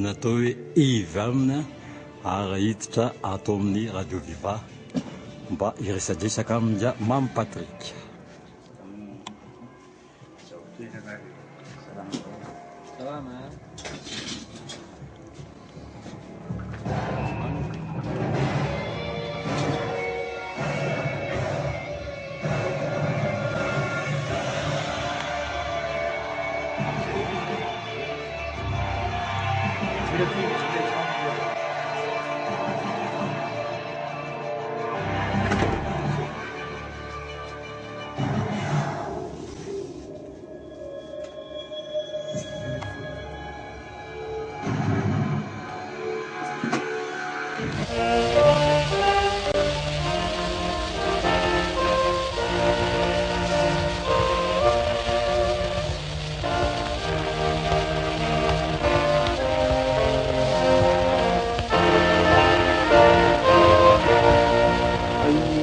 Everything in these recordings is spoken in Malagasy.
ny atao hoe Yves aminy ary hiditra ato amin'ny Radio Viva mba hiresadresaka aminy Mamy Patrick.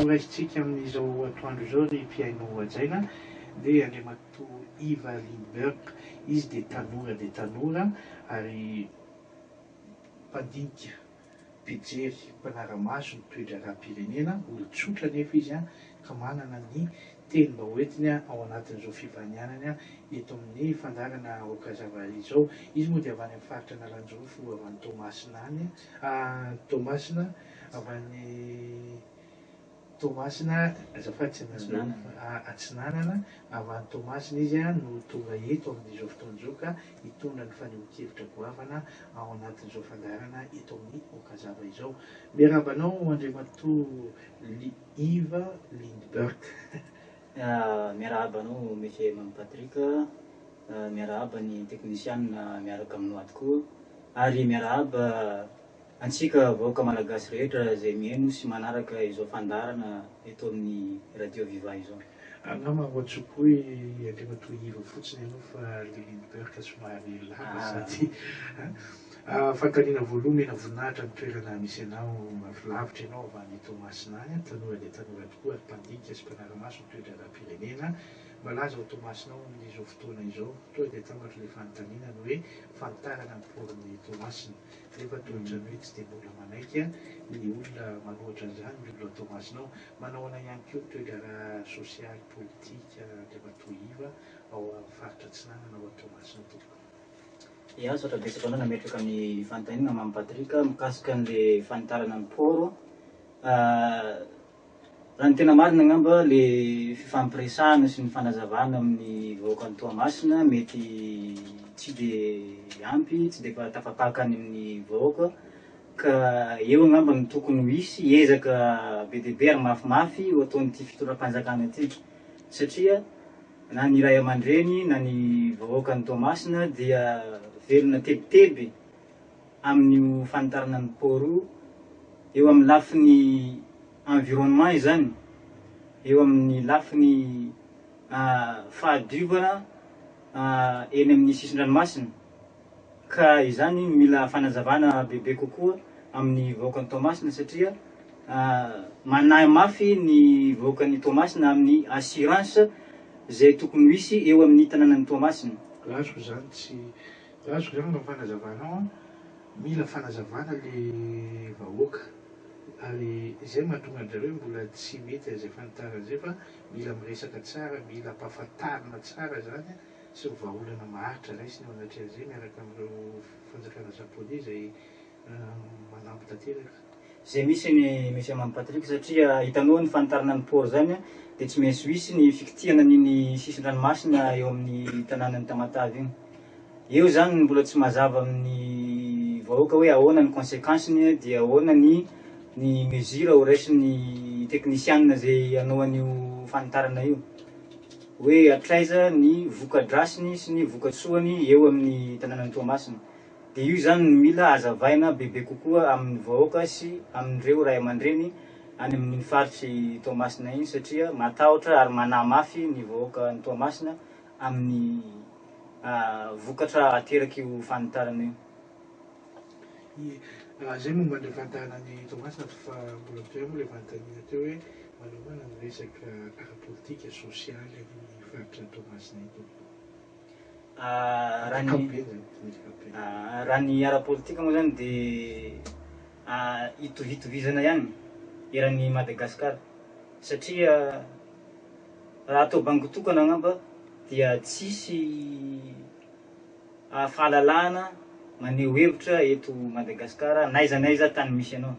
Horaisintsika amin'izao atoandro izao ry mpihaino hajaina dia Andriamatoa Iva Lindbergh. Izy dia tanora dia tanora ary mpandinika, mpijery, mpanara-maso ny toe-draharaham-pirenena, olon-tsotra anefa izy ka manana ny teny mba hoentiny ao anatin'izao fivahinianany eto amin'ny fandaharana Aoka Hazava izao. Izy moa dia avy any amin'ny faritra Analanjirofo, avy any Toamasina any, Toamasina, avy any Toamasina, azafady tsy Analanjirofo, Atsinanana, avy any Toamasina izy no tonga eto amin'izao fotoana izao ka hitondra ny fanehoan-kevitra goavana ao anatin'izao fandaharana eto amin'ny Okazava izao. Miarahaba anao Andriamatoa Yves Lindbergh. Miarahaba anao Monsieur Mamy Patrick, miarahaba ny teknisianina miaraka aminao ato koa ary miarahaba Antsika vahoaka Malagasy rehetra izay mihaino sy manaraka izao fandaharana eto amin'ny Radio Viva izao. Angamba ho antsoiko hoe Andriamatoa Yves fotsiny ianao fa le Lindbergh somary lava sady an. Fanontaniana voalohany, omena voninahitra ny toerana misy anao, avy lavitra ianao avy any Toamasina any, tanora dia tanora tokoa ary mpandinika sy mpanara-maso ny toe-draharaham-pirenena malaza ao Toamasina ao amin'izao fotoana izao. Tonga dia tambatro ilay fanontaniana ny hoe fanitarana ny port-n'i Toamasina. Nefa toa ohatran'ny hoe tsy dia mbola manaiky ny olona manohatra an'izany ny olona ao Toamasina ao. Manao ahoana ihany koa ny toe-draharaha sosialy, politika, Andriamatoa Iva, ao amin'ny faritra Atsinanana ao Toamasina tompoko? Ya, misaotra betsaka anao nametraka ny fanontaniana Mamy Patrick mikasika an'le fanitarana ny port. Raha ny tena marina angamba le fifampiresahana sy ny fanazavana amin'ny vahoakan'i Toamasina mety tsy de ampy, tsy de efa tafapaka any amin'ny vahoaka ka eo angamba no tokony ho hisy ezaka be dia be ary mafimafy ho ataon'ity fitondram-panjakana ity satria na ny ray aman-dreny na ny vahoakan'i Toamasina dia velona tebiteby amin'io fanitarana ny port io eo amin'ny lafiny environnement izany, eo amin'ny lafiny fahadiovana eny amin'ny sisin-dranomasina ka izany mila fanazavana bebe kokoa amin'ny vahoakan'i Toamasina satria manahy mafy ny vahoakan'i Toamasina amin'ny assurance izay tokony ho hisy eo amin'ny tanànan'i Toamasina. Azoko izany tsy Azoko izany mba fanazavanao an, mila fanazavana le vahoaka ary izay mahatonga an-dry zareo mbola tsy mety an'izay fanitarana izay fa mila miresaka tsara, mila ampahafantarina tsara izany sy ny vahaolana maharitra raisina eo anatrehan'izay miaraka amin'ireo fanjakana japonais izay manampy tanteraka. Izay misy ny Monsieur Mamy Patrick satria hitanao ny fanitarana ny port izany dia tsy maintsy ho hisy ny fikitihana an'iny sisin-dranomasina eo amin'ny tanànan'i Tamatave iny. Eo izany no mbola tsy mazava amin'ny vahoaka hoe ahoana ny consequence-ny dia ahoana ny ny mesure ho raisin'ny teknisianina izay hanao an'io fanitarana io. Hoe hatraiza ny voka-drasiny sy ny voka-tsoany eo amin'ny tanànan'i Toamasina. Dia io izany no mila hazavaina bebe kokoa amin'ny vahoaka sy amin'ireo ray aman-dreny any amin'iny faritr'i Toamasina iny satria matahotra ary manahy mafy ny vahoaka any Toamasina amin'ny vokatra aterak'io fanitarana io. Ie, izay momba an'ilay fanitarana an'i Toamasina fa mbola mitohy ihany moa ilay fanontaniana teo hoe manahoana ny resaka ara-politika, sosialy any amin'ny faritra Toamasina iny tompoko? Raha ny Ankapobeny zany, amin'ny ankapobeny. Raha ny ara-politika moa zany dia itovitovizana ihany eran'i Madagasikara satria raha atao bango tokana angamba dia tsisy fahalalahana maneho hevitra eto Madagasikara n'aiza n'aiza tany misy anao.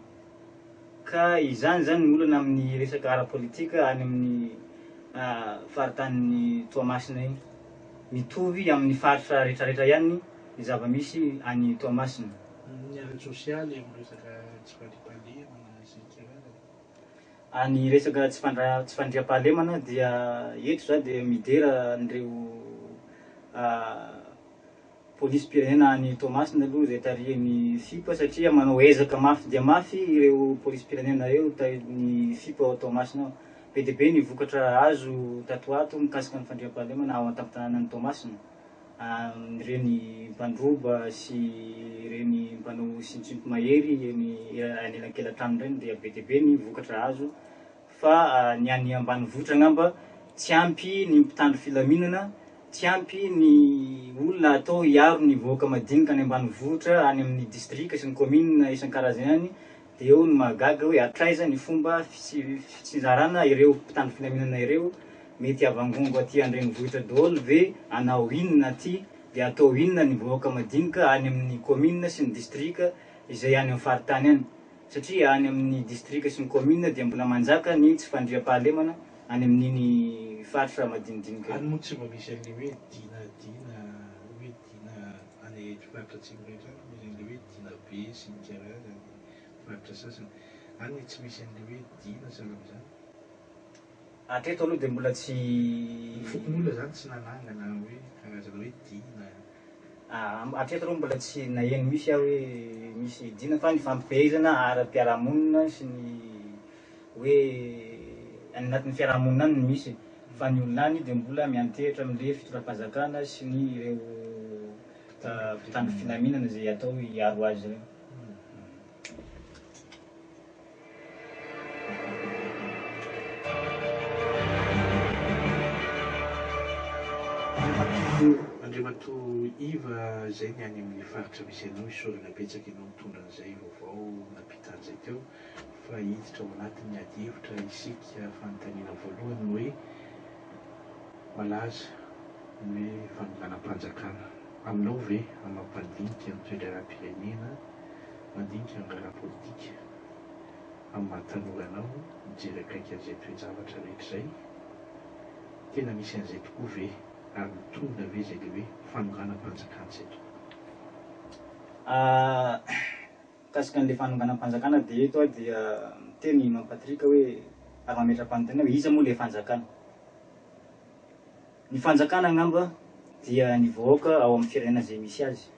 Ka izany zany ny olana amin'ny resaka ara-politika any amin'ny faritanin'i Toamasina iny. Mitovy amin'ny faritra retraretra ihany ny zava-misy any Toamasina. Ny ara-tsosialy amin'ny resaka tsy fandriampahalemana sy ny karazany. Ny resaka tsy fandriampahalemana dia eto za dia midera an'ireo Polisim-pirenena any Toamasina aloha izay tarihin'ny FIP satria manao ezaka mafy dia mafy ireo polisim-pirenena ireo ny FIP ao Toamasina ao. Be dia be ny vokatra azo tato ho ato mikasika ny fandriampahalemana ao an-tampon-tanànan'i Toamasina, amin'ireny mpandroba sy ireny mpanao sintosinto-mahery eny anelakelan-trano ireny dia be dia be ny vokatra azo fa ny any ambanivohitra angamba tsy ampy ny mpitandro filaminana, tsy ampy ny olona atao hiaro ny vahoaka madinika any ambanivohitra any amin'ny distrika sy ny commune isan-karazany any, dia eo no mahagaga hoe hatraiza ny fomba fitsinjarana ireo mpitandro filaminana ireo, mety havangongo aty an-drenivohitra daholo ve hanao inona aty, dia atao inona ny vahoaka madinika any amin'ny commune sy ny distrika izay any amin'ny faritany any. Satria any amin'ny distrika sy ny commune dia mbola manjaka ny tsy fandriampahalemana any amin'iny faritra madinidinika Any iny. moa tsy mba misy an'le hoe dina dina hoe dina any faritra atsimo rehetra any misy an'le hoe dina be sy ny karazany faritra sasany. Any tsy misy an'le hoe dina sahala amin'izany. Hatreto aloha dia mbola tsy. Ny fokonolona izany tsy nanangana hoe karazana hoe dina. Hatreto aloha mbola tsy naheno misy aho hoe misy dina fa ny fampifehezana ara-piarahamonina sy ny hoe any anatin'ny fiarahamonina any no misy fa ny olona any dia mbola miantehitra amin'le fitondram-panjakana sy ny ireo mpitandro filaminana izay atao hiaro azy ireo. Andriamatoa Yves izay ny any amin'ny faritra misy anao, isaorana betsaka ianao nitondra an'izay vaovao nampita an'izay teo fa hiditra ao anatin'ny ady hevitra isika, fanontaniana voalohany ny hoe malaza ny hoe fanonganam-panjakana, aminao ve amin'ny maha mpandinika ny toe-draharaham-pirenena, Mandinika ny raharaha politika amin'ny maha tanora anao, mijery akaiky an'izay toe-javatra rehetra izay, tena misy an'izay tokoa ve ary mitombina ve izay le hoe fanonganam-panjakana izay tokoa? Mikasika an'ilay fanonganam-panjakana dia eto aho dia miteny i Imam Patrick hoe ary mametra-panontaniana hoe iza moa ilay fanjakana? Ny fanjakana angamba dia ny vahoaka ao amin'ny firenena izay misy azy.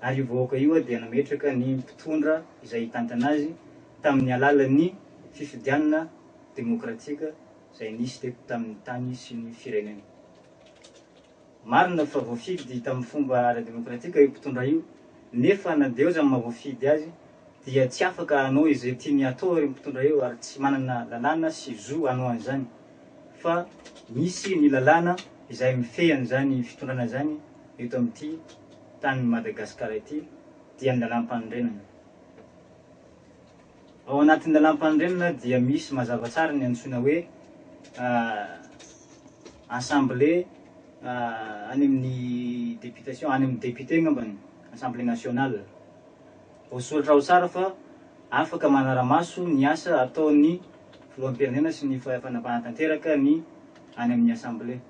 Ary io vahoaka io dia nametraka ny mpitondra izay hitantana azy tamin'ny alalan'ny fifidianana demokratika izay nisy teto tamin'ny tany sy ny firenena. Marina fa voafidy tamin'ny fomba ara-demokratika io mpitondra io, nefa na dia eo aza ny maha voafidy azy dia tsy afaka hanao izay tiany hatao ireo mpitondra io ary tsy manana lalàna sy zo hanao an'izany fa misy ny lalàna izay mifehy an'izany fitondrana izany eto amin'ity tanin'i Madagasikara ity dia ny lalàmpanorenana. Ao anatin'ny lalàmpanorenana dia misy mazava tsara ny antsoina hoe assemblée any amin'ny députation, any amin'ny député angambany, assemblée nationale. Voasoratra ao tsara fa afaka manara-maso ny asa ataon'ny filoham-pirenena sy ny fahefana mpanatanteraka ny any amin'ny assemblée.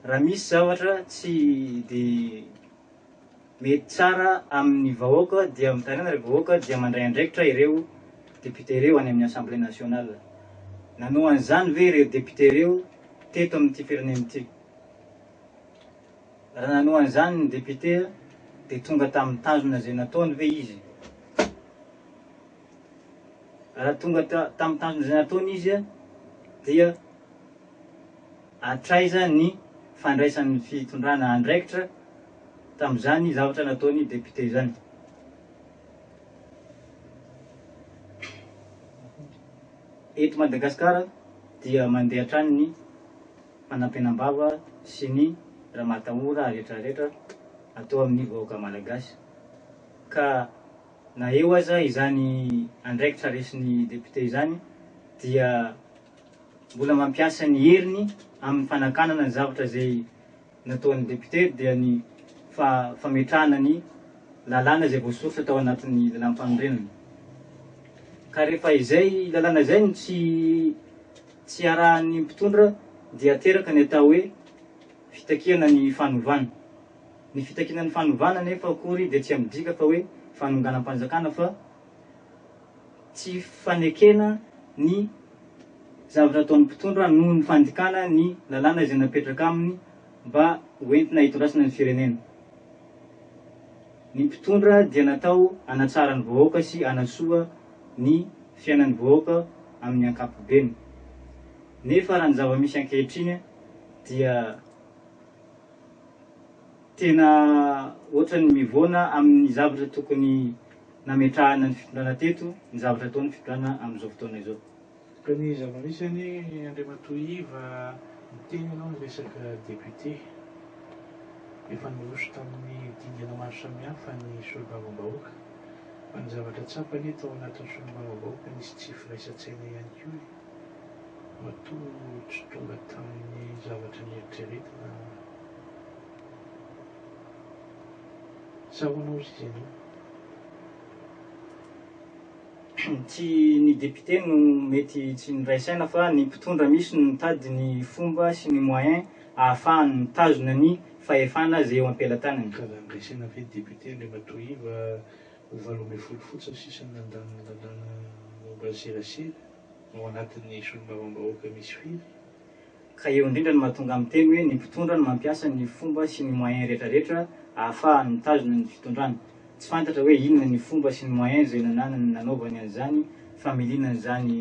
Raha misy zavatra tsy de mety tsara amin'ny vahoaka dia mitaraina ry vahoaka dia mandray andraikitra ireo député ireo any amin'ny assemblée nationale. Nanao an'izany ve ireo député ireo teto amin'ity firenena ity? Raha nanao an'izany ny député dia tonga tamin'ny tanjona izay nataony ve izy? Raha tonga tamin'ny tanjona izay nataony izy dia Hatraiza ny fandraisan'ny fitondrana andraikitra tamin'izany zavatra nataon'ny député izany? Eto Madagasikara dia mandeha hatrany ny fanampenam-bava sy ny. ramatahora rehetra rehetra atao amin'ny vahoaka malagasy. Ka na eo aza izany andraikitra resin'ny député izany dia mbola mampiasa ny heriny amin'ny fanakanana ny zavatra izay nataon'ny député dia ny fametrahana ny lalàna izay voasoritra tao anatin'ny lalàm-panorenana. Ka rehefa izay lalàna izay no tsy tsy arahan'ny mpitondra dia teraka ny atao hoe fitakiana ny fanovana. Ny fitakiana ny fanovana anefa akory dia tsy midika fa hoe fanonganam-panjakana fa tsy fanekena ny zavatra ataon'ny mpitondra noho ny fandikana ny lalàna izay napetraka aminy mba ho entina hitondrasana ny firenena. Ny mpitondra dia natao hanatsara ny vahoaka sy hanasoa ny fiainan'ny vahoaka amin'ny ankapobeny. Nefa raha ny zava-misy ankehitriny dia tena ohatran'ny mivoana amin'ny zavatra tokony nametrahana ny fitondrana teto ny zavatra ataon'ny fitondrana amin'izao fotoana izao. Ka ny zava-misy anie Andriamatoa Yves niteny ianao niresaka député. Efa niroso tamin'ny dingana maro samihafa ny solombavambahoaka. Fa ny zavatra tsapa anie tao anatin'ny solombavambahoaka nisy tsy firaisan-tsaina ihany koa e. Matoa tsy tonga tamin'ny zavatra nieritreretina sa ahoana hozy izy ianao? Tsy ny député no mety tsy niray saina fa ny mpitondra misy no mitady ny fomba sy ny moyen ahafahany mitazona ny fahefana izay eo am-pelatanany. Ka raha niray saina ve ny député Andriamatoa Yves ho 18 fotsiny sisa no nandany ny lalàna momba ny serasera ao anatin'ny solombavambahoaka misy firy? Ka eo indrindra no mahatonga ahy miteny hoe ny mpitondra no mampiasa ny fomba sy ny moyen rehetra rehetra ahafahany mitazona ny fitondrany. Tsy fantatra hoe inona ny fomba sy ny moyen izay nananany nanaovany an'izany familiana an'izany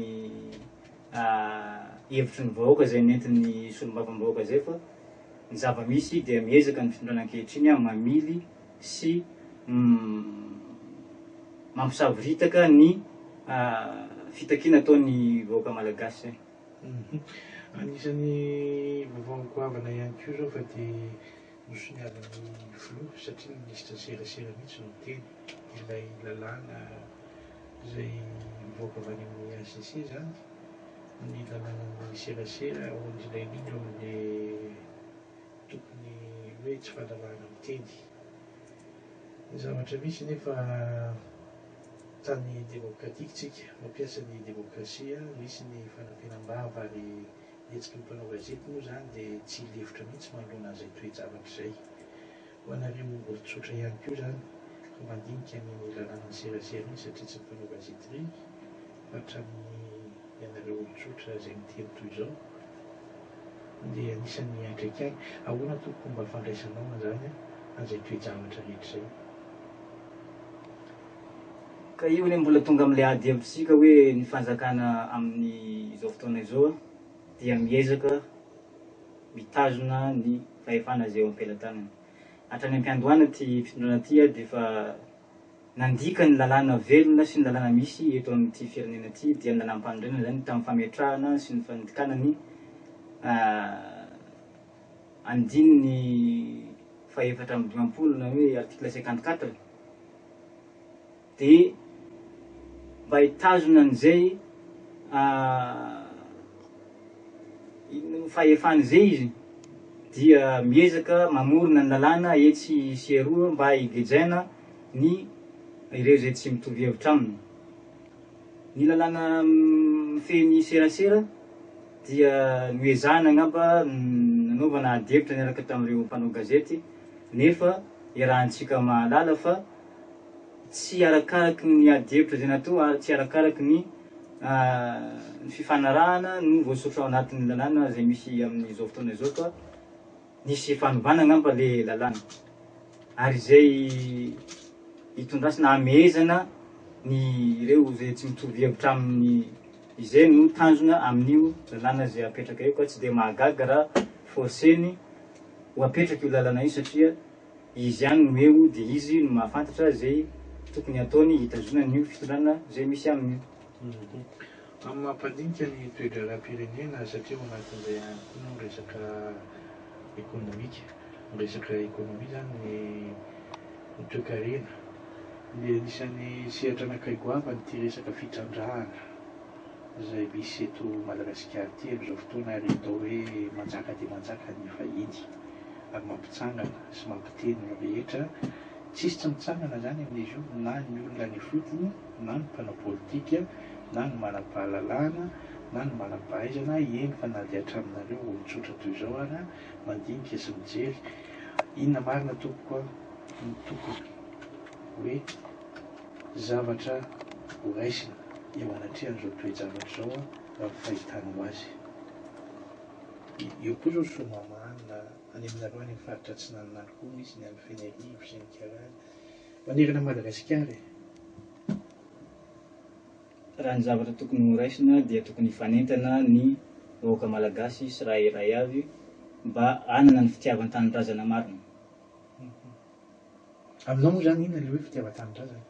hevitry ny vahoaka izay nentin'ny solombavambahoaka izay fa ny zava-misy dia miezaka ny fitondrana ankehitriny mamily sy mampisavoritaka ny fitakiana ataon'ny vahoaka malagasy izay. Anisan'ny vaovao goavana ihany koa izao fa dia nosoniavin'ny filoha satria ny minisitry ny serasera mihitsy no niteny ilay lalàna izay mivoaka avy any amin'ny HCC izany, ny lalànan'ny serasera ao indrindra indrindra eo amin'ilay tokony hoe tsy fahalalahana miteny. Ny zavatra misy nefa tany demokratika tsika, mampiasa ny demokrasia, misy ny fanampenam-bava ary ny hetsiky ny mpanao gazety moa izany dia tsy hilefitra mihitsy manoloana an'izay toe-javatra izay. Ho anareo olon-tsotra ihany koa izany ka mandinika an'iny lalànan'ny serasera iny satria tsy ny mpanao gazety irery fa hatramin'ny ianareo olon-tsotra izay miteny toy izao dia anisan'ny miantraika any. Ahoana tompoko mba fandraisanao an'izany an'izay toe-javatra rehetra izay? Ka io anie mbola tonga amin'ilay ady hevitr'isika hoe ny fanjakana amin'izao fotoana izao dia miezaka mitazona ny fahefana izay eo am-pelatanany. Hatrany am-piandohana ity fitondrana ity dia efa nandika ny lalàna velona sy ny lalàna misy eto amin'ity firenena ity dia ny lalàm-panorenana izany tamin'ny fametrahana sy ny fandikana ny andininy faha-54 na hoe article 54 dia mba hitazona an'izay fahefana izay izy dia miezaka mamorona ny lalàna etsy sy eroa mba higejaina ny ireo izay tsy mitovy hevitra aminy. Ny lalàna mifehy ny serasera dia noezahana angamba nanaovana ady hevitra niaraka tamin'ireo mpanao gazety nefa iarahantsika mahalala fa tsy arakaraky ny ady hevitra izay natao ary tsy arakaraky ny ny fifanarahana no voasoratra ao anatin'ny lalàna izay misy amin'izao fotoana izao fa nisy fanovana angamba le lalàna ary izay hitondrasana hamehezana ny ireo izay tsy mitovy hevitra aminy izay no tanjona amin'io lalàna izay apetraka io ka tsy dia mahagaga raha forceny ho apetraka io lalàna io satria Izy ihany no eo dia izy no mahafantatra izay tokony hataony hitazonany io fitondrana izay misy aminy io. Amin'ny maha mpandinika ny toe-draharaham-pirenena satria ao anatin'izay ihany koa ny resaka ekonomika. Ny resaka ekonomia izany, ny ny toekarena dia anisan'ny sehatra anankiray goavana ity resaka fitrandrahana izay misy eto Madagasikara ity amin'izao fotoana ary atao hoe manjaka dia manjaka ny vahiny ary mampitsangana sy mampiteny ny rehetra. Tsisy tsy mitsangana izany amin'izy io na ny olona any ifotony na ny mpanao politika na ny manam-pahalalana na ny manam-pahaizana, eny fa na dia hatraminareo olon-tsotra toy izao ara mandinika sy mijery inona marina tompoko a no tokony hoe zavatra ho raisina eo anatrehan'izao toe-javatra izao raha ny fahitanao azy. Eo koa izao Soamahamanina, any aminareo any amin'ny faritra atsinanana any koa misy ny any Fenerivo sy ny karana. Manerana an'i Madagasikara e. Raha ny zavatra tokony ho raisina dia tokony hifanentana ny vahoaka malagasy tsirairay avy mba hanana ny fitiavan-tanindrazana marina. Aminao moa izany inona ilay hoe fitiavan-tanindrazana?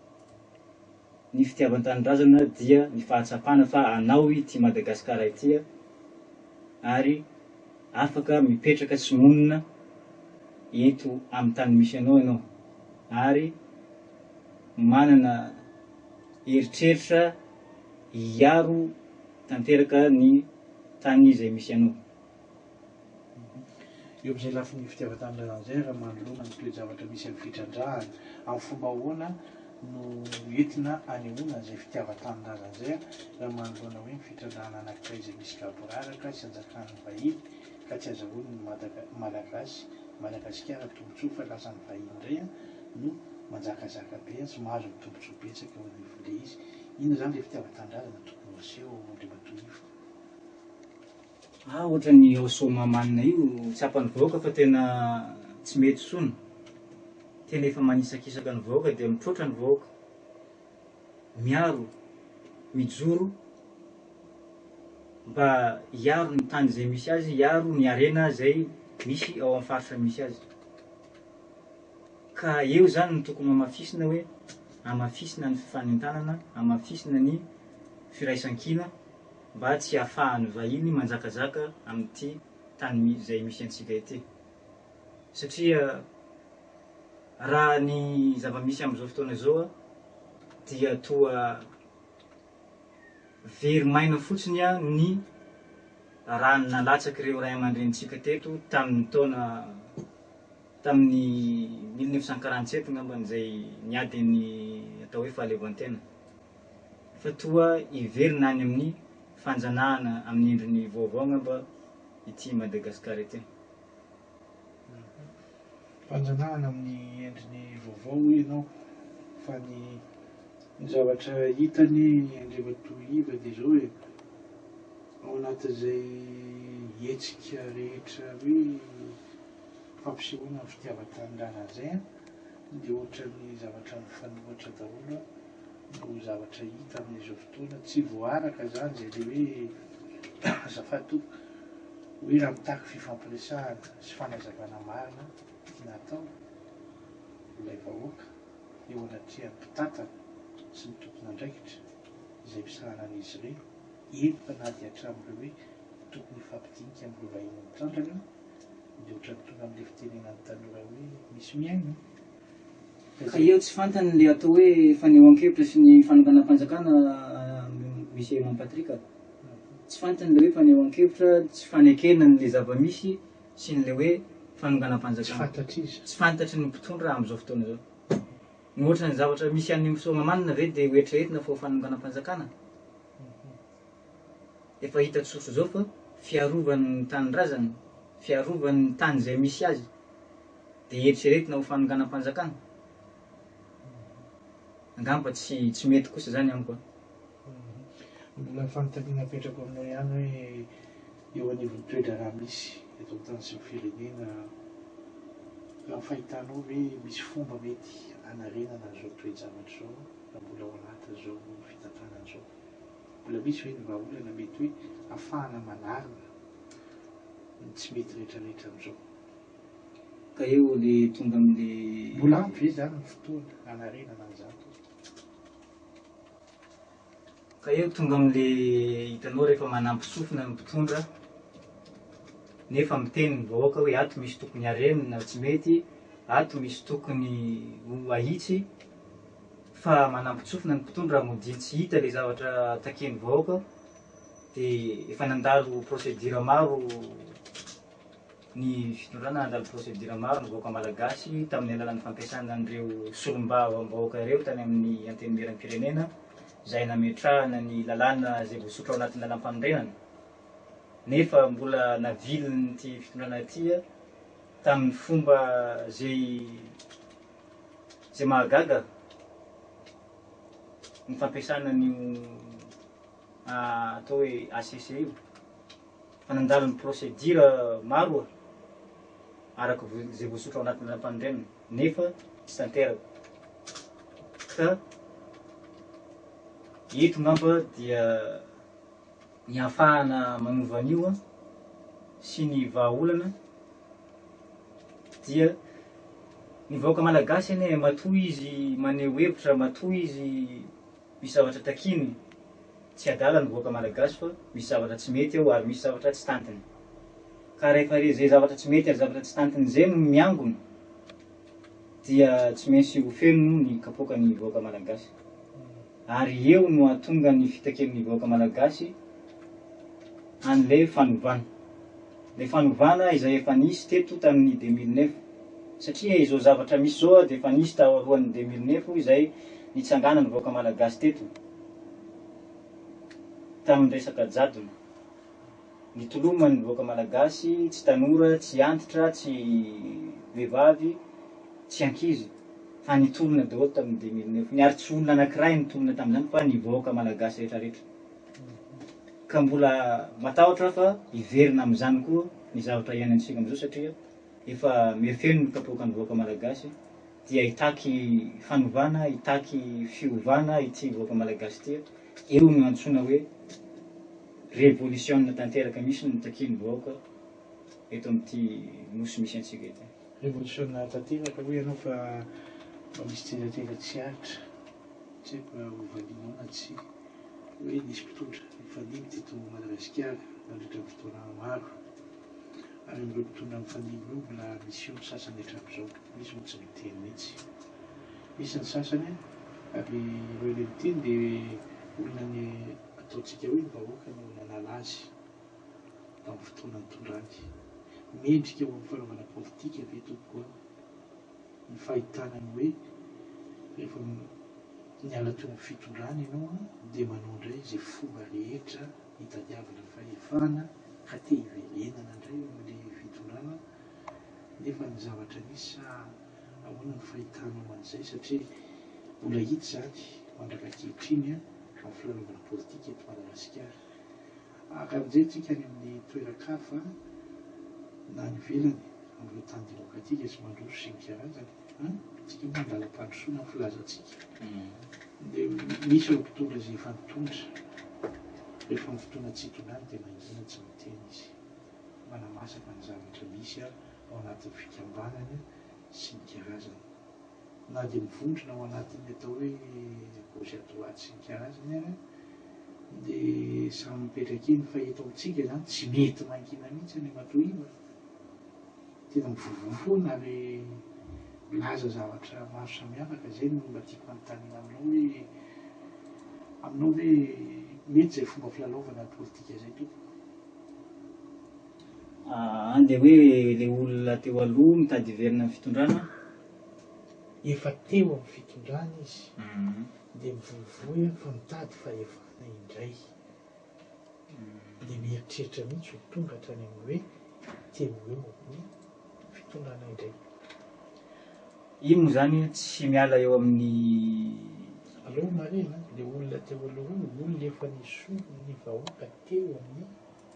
Ny fitiavan-tanindrazana dia ny fahatsapana fa anao ity Madagasikara ity ary afaka mipetraka sy monina eto amin'ny tany misy anao ianao ary manana eritreritra hiaro tanteraka ny tany izay misy anao. Eo amin'izay lafiny fitiavan-tanindrazana izay, raha manoloana ny toe-javatra misy amin'ny fitrandrahana, amin'ny fomba ahoana no entina anehoana an'izay fitiavan-tanindrazana izay raha manoloana hoe ny fitrandrahana anankiray izay misy gaboraraka sy anjakan'ny vahiny ka tsy azahoan'ny Malagasy, Madagasikara tombontsoa fa lasan'ny vahiny indray no manjakazaka be sy mahazo ny tombontsoa betsaka eo anivon'ilay izy. Inona izany ilay fitiavan-tanindrazana tokony ho aseho Andriamatoa Ivo? Ah ohatran'ny ao Soamahamanina io tsapan'ny vahoaka fa tena tsy mety intsony, tena efa manisakisaka ny vahoaka dia mitroatra ny vahoaka, miaro, mijoro mba hiaro ny tany izay misy azy, hiaro ny harena izay misy ao amin'ny faritra misy azy. Ka eo izany no tokony ho hamafisina hoe hamafisina ny fifanentanana, hamafisina ny firaisankina mba tsy hahafahan'ny vahiny manjakazaka amin'ity tany izay misy antsika ity. Satria raha ny zava-misy amin'izao fotoana izao dia toa very maina fotsiny ny rà nalatsak'ireo ray aman-drenintsika teto tamin'ny taona Tamin'ny 1947 angambany izay niady ny atao hoe fahaleovantena. Fa toa hiverina any amin'ny fanjanahana amin'ny endriny vaovao angamba ity Madagasikara ity. Fanjanahana amin'ny endriny vaovao hoy ianao, fa ny zavatra hita anie Andriamatoa Iva dia izao e, ao anatin'izay hetsika rehetra hoe fampisehoana ny fitiavan-tanindrazana izay an, dia ohatran'ny zavatra mifanohitra daholo no zavatra hita amin'izao fotoana, tsy voaaraka izany izay le hoe azafady tompoko, hoe raha mitaky fifampiresahana sy fanazavana marina tiana atao ilay vahoaka eo anatrehan'ny mpitantana sy ny tompon'andraikitra izay misahana an'izy ireny, eny fa na dia hatramin'ireo hoe tokony hifampidinika amin'ireo vahiny mitrandraka, Dia ohatran'ny tonga amin'ilay fitenenan'ny tanora hoe misy mihaino. Ka eo tsy fantany le atao hoe fanehoan-kevitra sy ny fanonganam-panjakana Monsieur Eman Patrick a. Tsy fantany le hoe fanehoan-kevitra, tsy fanekena an'le zava-misy sy ny le hoe fanonganam-panjakana. Tsy fantatr'iza. Tsy fantatry ny mpitondra amin'izao fotoana izao. Ny ohatran'ny zavatra misy any Soamahamanina ve dia ho eritreretina fa ho fanonganam-panjakana? Efa hita tsotra izao fa fiarovany ny tanindrazany, fiarovany ny tany izay misy azy dia eritreretina ho fanonganam-panjakana? Angamba tsy tsy mety kosa izany amiko an. Mbola fanontaniana apetrako aminao ihany hoe eo anivon'ny toe-draharaha misy eto an-tany sy ny firenena, raha ny fahitanao ve misy fomba mety hanarenana an'izao toe-javatra izao raha mbola ao anatin'izao fitantanana izao? Mbola misy ve ny vahaolana mety hoe afahana manarina ny tsy mety rehetra rehetra amin'izao? Ka eo le tonga amle. Mbola ampy ve izany ny fotoana hanarenana an'izany tompoko? Ka eo tonga amle hitanao rehefa manampy sofina ny mpitondra. Nefa miteny ny vahoaka hoe ato misy tokony harenina tsy mety, ato misy tokony ho ahitsy, fa manampin-tsofina ny mpitondra mody tsy hita le zavatra takian'ny vahoaka de efa nandalo procédure maro ny fitondrana, nandalo procédure maro ny vahoaka malagasy tamin'ny alalan'ny fampiasana an'ireo solombavambahoaka ireo tany amin'ny antenimierampirenena izay nametrahana ny lalàna izay voasotra ao anatin'ny lalampanorenana. Nefa mbola navilin'ity fitondrana ity tamin'ny fomba izay izay mahagaga ny fampiasana an'io atao hoe HCC io fa nandalo ny procédure maro araka izay voasotra ao anatin'ny lampanorenana nefa tsy tanteraka ka eto ngamba dia ny ahafahana manova an'io sy ny vahaolana dia ny vahoaka malagasy anie matoa izy maneho hevitra, matoa izy misy zavatra takiany, tsy adala ny vahoaka malagasy fa misy zavatra tsy mety ao ary misy zavatra tsy tantiny. Ka rehefa re zay zavatra tsy mety ary zavatra tsy tantiny zay no miangona dia tsy maintsy ho feno ny kapoakan'ny vahoaka malagasy. Ary eo no hahatonga ny fitakian'ny vahoaka malagasy an'ilay fanovana. Ilay fanovana izay efa nisy teto tamin'ny 2009. Satria izao zavatra misy izao dia efa nisy tao alohan'ny 2009 izay nitsanganan'ny vahoaka malagasy teto tamin'ny resaka jadona. Nitoloman'ny vahoaka malagasy, tsy tanora, tsy antitra, tsy vehivavy, tsy ankizy fa nitolona daholo tamin'ny 2009 iny ary tsy olona anankiray nitolona tamin'izany fa ny vahoaka malagasy rehetra rehetra. Ka mbola matahotra aho fa hiverina amin'izany koa ny zavatra iainantsika amin'izao satria efa mihafeno ny kapoakan'ny vahoaka malagasy dia hitaky fanovana, hitaky fiovana ity vahoaka malagasy ity. Eo no antsoina hoe revolisiona tanteraka mihitsy no takian'ny vahoaka eto amin'ity nosy misy antsika ity. Revolisiona tanteraka hoy ianao fa mba misy teratera tsy aritra, tsy haiko raha ho valianao na tsia, hoe nisy mpitondra nifandimby teto Madagasikara nandritra ny fotoana maro, ary amin'ireo mpitondra nifandimby ireo mbola misy eo ny sasany hatramin'izao, misy moa tsy miteny mihitsy, misy ny sasany ary ireo ilay miteny dia olona ny ataontsika hoe ny vahoaka no nanala azy tamin'ny fotoana nitondrany. Mendrika ho amin'ny fanaovana politika ve tompoko an? Ny fahitana ny hoe rehefa niala teo amin'ny fitondrana ianao an dia manao indray izay fomba rehetra hitadiavana fahefana ka te hiverenana indray eo amin'ilay fitondrana nefa ny zavatra nisy sa ahoana ny fahitanao an'izay satria mbola hita izany mandraka ankehitriny an amin'ny filalaovana politika eto Madagasikara. Raha mijery tsika any amin'ny toeran-kafa na any ivelany amin'ireo tany demokratika sy mandroso sy ny karazany, an, tsika moa andalam-pandrosoana ny filazantsika, dia misy ireo mpitondra izay efa nitondra, rehefa amin'ny fotoana tsy itondrany dia mangina tsy miteny izy, manamasaka ny zavatra misy ao anatin'ny fikambanany sy ny karazany. Na dia mivondrona ao anatin'ny atao hoe à gauche à droite sy ny karazany ary dia samy mipetraka eny fa eto amintsika izany tsy mety mangina mihitsy Andriamatoa Iva. Tena mivovoa foana ary milaza zavatra maro samihafa ka izay no mba tiako hanontaniana aminao hoe aminao ve mety izay fomba filalaovana politika izay tompoko? Any dia hoe ilay olona teo aloha mitady hiverina amin'ny fitondrana. Efa teo amin'ny fitondrana izy dia mivoivoy fa mitady fahefana indray. Dia mieritreritra mihitsy ho tonga hatrany amin'ny hoe te ho eo amin'ny fitondrana indray. Iny moa izany tsy miala eo amin'ny. Aleo marihina, ilay olona teo aloha io olona efa nisolo ny vahoaka teo amin'ny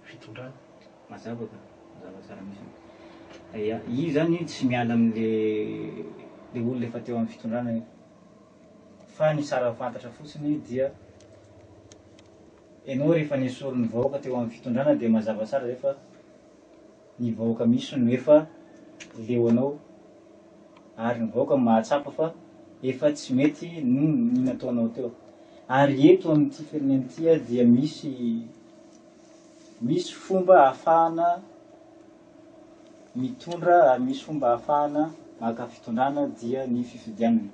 fitondrana. Mazava ka, mazava tsara mihitsy. Ya, io zany tsy miala amin'le le olona efa teo amin'ny fitondrana io. Fa ny tsara ho fantatra fotsiny dia ianao rehefa nesorin'ny vahoaka teo amin'ny fitondrana dia mazava tsara zay fa ny vahoaka misy no efa leo anao ary ny vahoaka mahatsapa fa efa tsy mety no ny nataonao teo. Ary eto amin'ity firenena ity dia misy Misy fomba ahafahana mitondra ary misy fomba ahafahana maka fitondrana dia ny fifidianana.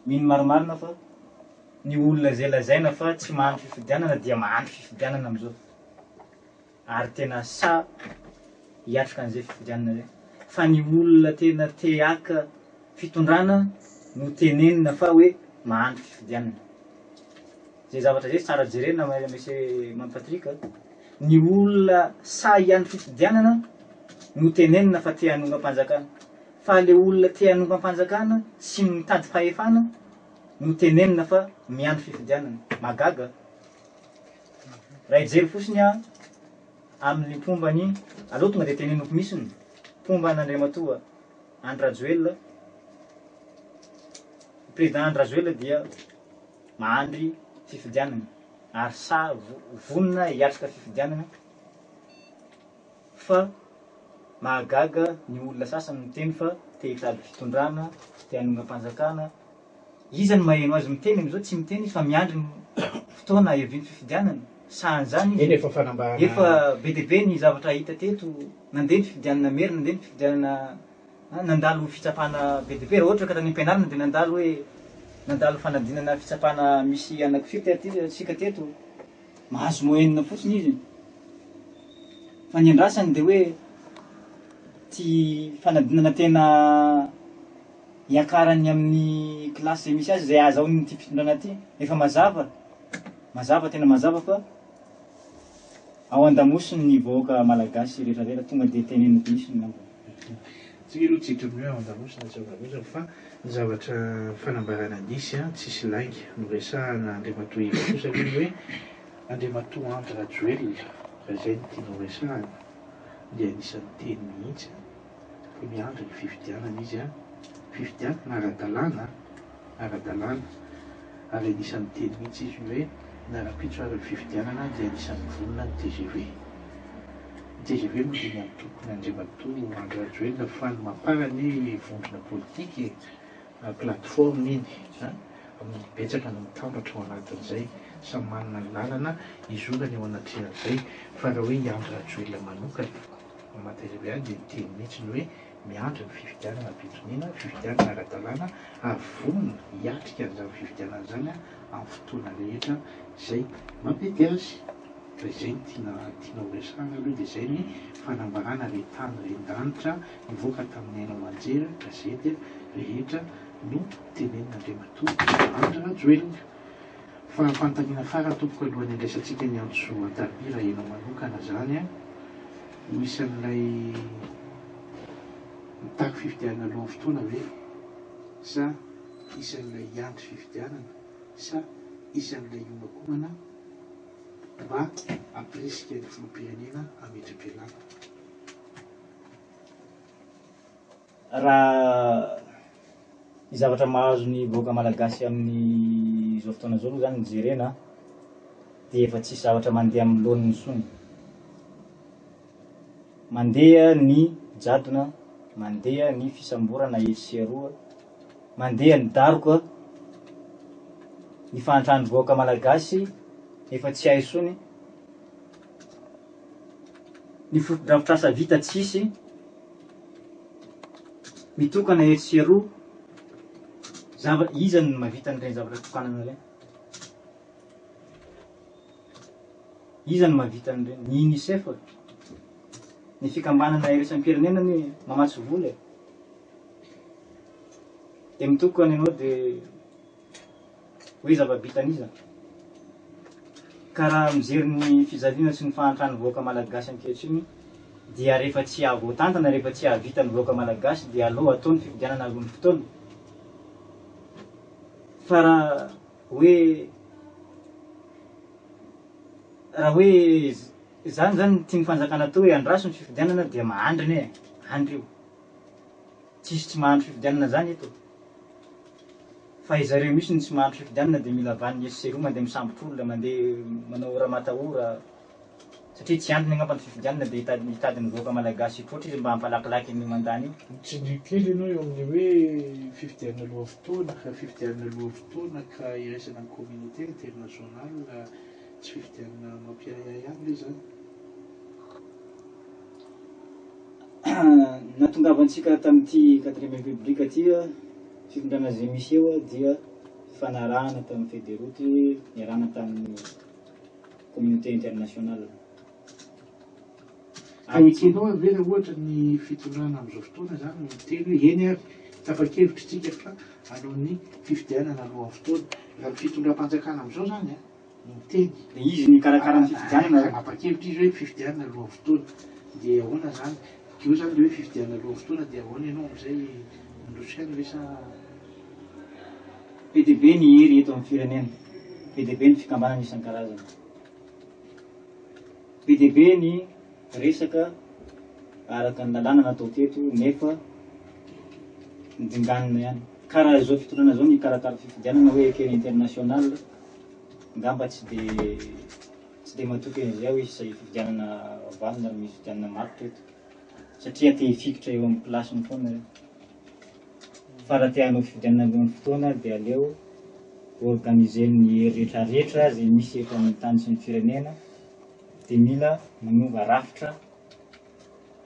Mino marimarina fa ny olona izay lazaina fa tsy mahandry fifidianana dia mahandry fifidianana amin'izao ary tena sahy hiatrika an'izay fifidianana izay. Fa ny olona tena te haka fitondrana no tenenina fa hoe mahandry fifidianana. Izay zavatra izay tsara jerena Monsieur Mamy Patrick a. Ny olona sahy hiandry fifidianana no tenenina fa te hanongam-panjakana. Fa le olona te hanongam-panjakana sy mitady fahefana no tenenina fa miandry fifidianana. Mahagaga a. Raha hijery fotsiny aho amin'ny mpomba ny, aleo tonga dia teneniko mihitsy ny mpomba an'Andriamatoa Andry Rajoelina, Président Andry Rajoelina dia mahandry fifidianana ary sahy vonona hiatrika fifidianana fa mahagaga ny olona sasany miteny fa te hitady fitondrana, te hanongam-panjakana, iza no maheno azy miteny amin'izao? Tsy miteny izy fa miandry ny fotoana hiavian'ny fifidianana, sahan'izany izy, Eny efa fanambarana. Efa be dia be ny zavatra hita teto, nandeha ny fifidianana merina, nandeha ny fifidianana Nandalo fitsapana be dia be, raha ohatra ka tany am-pianarana dia nandalo hoe nandalo fanadinana fitsapana misy anakifiry taty isika teto, mahazo moyenne fotsiny izy. Fa ny andrasany dia hoe ty fanadinana tena hiakarany amin'ny kilasy izay misy azy, izay ahazahoany ity fitondrana ity, efa mazava, mazava tena mazava fa ao an-damosiny ny vahoaka malagasy rehetra rehetra, tonga dia teneniko mihitsy ny angamba. Tsika aloha tsy hiditra amin'ny hoe ao an-damosina na tsy ao an-damosina fa ny zavatra fanambarana nisy tsisy lainga noresahana Andriamatoa Yves kosa aloha ny hoe Andriamatoa Andry Rajoelina raha izay no tiana horesahana dia anisan'ny niteny mihitsy fa miandry ny fifidianana izy fifidianana ara-dalàna ara-dalàna ary anisan'ny niteny mihitsy izy ny hoe na rahampitso ary ny fifidianana dia anisan'ny vonona ny tgv. Ny tgv moa dia ny antokon'i Andriamatoa Andry Rajoelina fa ny Mapar anie vondrona politika e, plateforme iny an, betsaka no mitambatra ao anatin'izay, samy manana ny lalana izorany eo anatrehan'izay, fa raha hoe i Andry Rajoelina manokana, ny maha tgv ahy dia niteny mihitsy ny hoe miandry ny fifidianana am-pitoniana, fifidianana ara-dalàna ary vonona hiatrika an'izany fifidianana izany amin'ny fotoana rehetra izay mampety azy. Fa izay no tiana tiana ho resahana aloha dia izay ny fanambarana re tany re ndanitra nivoaka tamin'ny haino aman-jery, gazety rehetra no tenenin'Andriamatoa Andry Rajoelina. Fa fanontaniana farany tompoko alohan'ny handraisantsika ny antso an-tariby raha ianao manokana izany an, ho isan'ilay mitaky fifidianana alohan'ny fotoana ve sa isan'ilay hiandry fifidianana sa isan'ilay hiomakomana mba hampirisika ny filoham-pirenena hametra-pialana. Raha ny zavatra mahazo ny vahoaka malagasy amin'izao fotoana izao aloha izany no jerena dia efa tsisy zavatra mandeha amin'ny laoniny intsony. Mandeha ny jadona, mandeha ny fisamborana etsy sy eroa, mandeha ny daroka, ny fahantran'ny vahoaka malagasy efa tsy hay intsony, ny fotodrafitrasa vita tsisy, mitokana etsy sy eroa, zava- iza no mahavita an'ireny zavatra tokanana ireny? Iza no mahavita an'ireny? Ny UNICEF? Ny fikambanana iraisam-pirenena anie mamatsy vola e! Dia mitokana ianao dia hoe zava-bitan'iza? Ka raha mijery ny fijaliana sy ny fahantran'ny vahoaka malagasy ankehitriny dia rehefa tsy hahavoatantana, rehefa tsy hahavita ny vahoaka malagasy dia aleo atao ny fifidianana alohan'ny fotoana. Fa raha hoe raha hoe izany zany no tian'ny fanjakana atao hoe andraso ny fifidianana dia mahandry anie e, andry io. Tsisy tsy mahandry fifidianana zany eto. Fa izareo mihitsy no tsy mahandry fifidianana dia mila vaniny etsy sy eroa mandeha misambotra olona, mandeha manao ramatahora satria tsy andriny angamba ny fifidianana dia hitady hitady ny vahoaka malagasy hitroatra izy mba hampalakilaky an'io mandany io. Tsindrio kely ianao eo amin'ny hoe fifidianana alohan'ny fotoana, raha fifidianana alohan'ny fotoana ka iraisana ny communauté internationale tsy fifidianana mampiahiahy ihany ve izany? Nahatongavantsika tamin'ity quatrième république ity, fitondrana izay misy eo dia fifanarahana tamin'ny feuille de route niarahana tamin'ny communauté internationale. Ka ekenao ary ve raha ohatra ny fitondrana amin'izao fotoana izany no miteny hoe eny ary tapa-kevitra isika fa hanao ny fifidianana alohan'ny fotoana. Raha ny fitondram-panjakana amin'izao izany an, no miteny. Dia izy no hikarakara ny fifidianana ve? Hanapa-kevitra izy hoe fifidianana alohan'ny fotoana. Dia ahoana izany? Eo izany ilay hoe fifidianana alohan'ny fotoana dia ahoana ianao amin'izay mandroso ihany ve sa. Be dia be ny hery eto amin'ny firenena. Be dia be ny fikambanana isan-karazany. Be dia be ny resaka araka ny lalàna natao teto nefa nodinganina ihany. Ka raha izao fitondrana izao ny hikarakara fifidianana hoe ekena international, angamba tsy dia tsy dia matoky an'izay aho hisy fifidianana vanona ary misy fifidianana matotra eto satria te hifikitra eo amin'ny place-ny foana ireo. Fa raha te hanao fifidianana alohan'ny fotoana dia aleo organiser-n'ny hery rehetra rehetra izay misy eto amin'ny tany sy ny firenena dia mila manova rafitra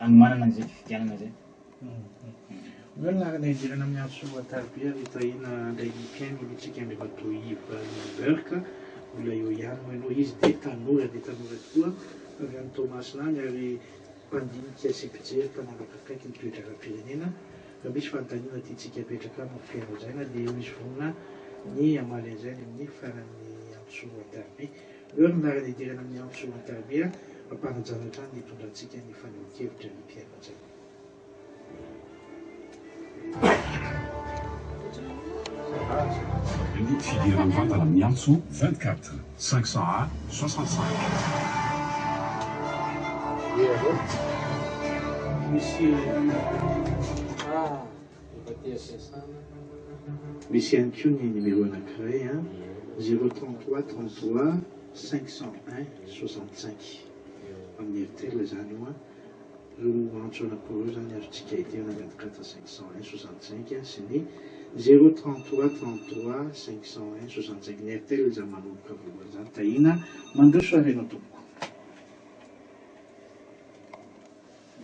hanomanana an'izay fifidianana izay. Omeo ny laharana hidirana amin'ny antso an-tariby ary tahiana handray ny mpihaino alohantsika Andriamatoa Yves Burke. Mbola eo ihany moa ianao. Izy dia tanora dia tanora tokoa avy any Toamasina any ary mpandinika sy mpijery mpanaraka akaiky ny toe-draharaham-pirenena. Raha misy fanontaniana tiantsika hapetraka aminy mpihaino hajaina dia eo izy vonona ny hamaly an'izay any amin'ny faran'ny antso an-tariby. Omeo ny laharana hidirana amin'ny antso an-tariby ampanajana hatrany ny hitondrantsika ny fanehoan-kevitra ny mpihaino hajaina. Ny fidirana mivantana amin'ny antso 24 501 65. Misy ihany koa ny numéro anankiray an, 0 33 33 501 65 amin'ny Airtel izany io an. Ireo antso anankiroa ireo izany azontsika idirana 24 501 65 sy ny 0 33 33 501 65. Ny Airtel izany manomboka voalohany izany. Tahiana mandroso ary ianao tompoko.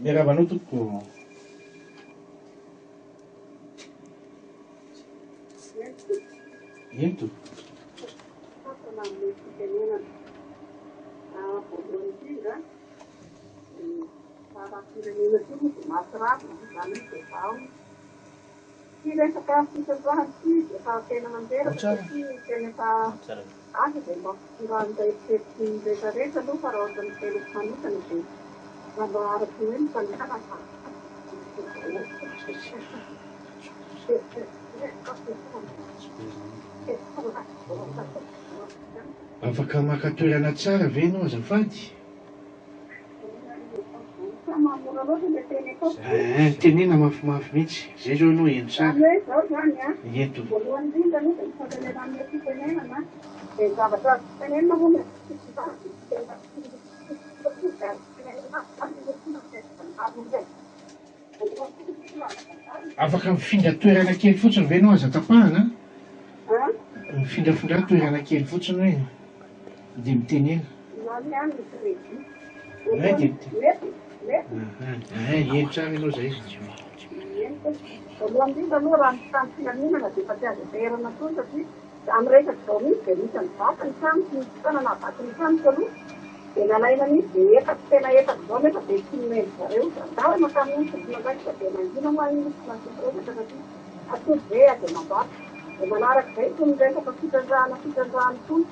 Miarahaba anao tompoko. Eny tompoko. Voalohany indrindra, ny raharaham-pirenena ity moa dia mahatsiravina izany hoe dia vaho. Ity resaka fitrandrahana ity dia efa tena mandreraka satria tena efa asa izay mba fitondran'ny eritreritry ny rehetra rehetra aloha fa raha ohatran'ny tenako manokana dia raha mba araka ny hoe ny fanjakana Afaka maka toerana tsara ve ianao azafady? Eeh, tenena mafimafy mihitsy, zay zao ianao heno tsara. Eny tompoko. Afaka mifindra toerana kely fotsiny ve ianao aza tapahana a? Mifindrafindra toerana kely fotsiny hoe dia mitenena. Ay dia Ay, eny tsara ianao zay. Voalohany indrindra aloha raha ny mpitandro filaminana dia efa tsy azo anteherana intsony satria amin'ny resaka izao mihitsy dia nisy nivaky ny trano tsy nisy fotoana nahavaky ny tranoko aloha dia nalaina mihitsy dia efatra tena efatra izao nefa dia tsy nomen-dry zareo zandarma tamin'iny tompon'andraikitra dia nangina moa iny tsy nasiako resaka satria atody ve dia manjaka dia manarak'izay itony resaka fitrandrahana fitrandrahana itony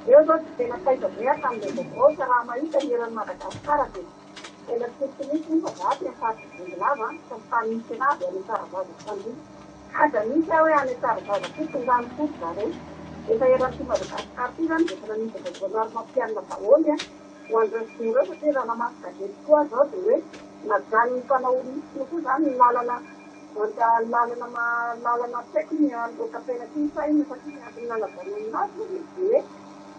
eo izao dia tena taitra be aho tamin'ilay vaovao fa raha mahita ny eran'i Madagasikara dia tena tsy tsy misy moa fa za aty amin'ny faritry Bongolava an, fa ny tany misy anah avy any Tsaravaza sy Androy. Gaga mihitsy aho hoe any Tsaravaza koa tonga any koa ry zareo. Efa eran'ity Madagascar ity izany dia efa nanidina Rajaonarimampianina daholo an, ho an'ireo sinoa ireo satria raha namaky gazety koa aho izao dia hoe najanon'ny mpanao risque koa izany ny lalana ny lalana lalana tsy haiko ny Andohatapenaka iny sa inona satria ny antony nanajanonana azy moa dia hoe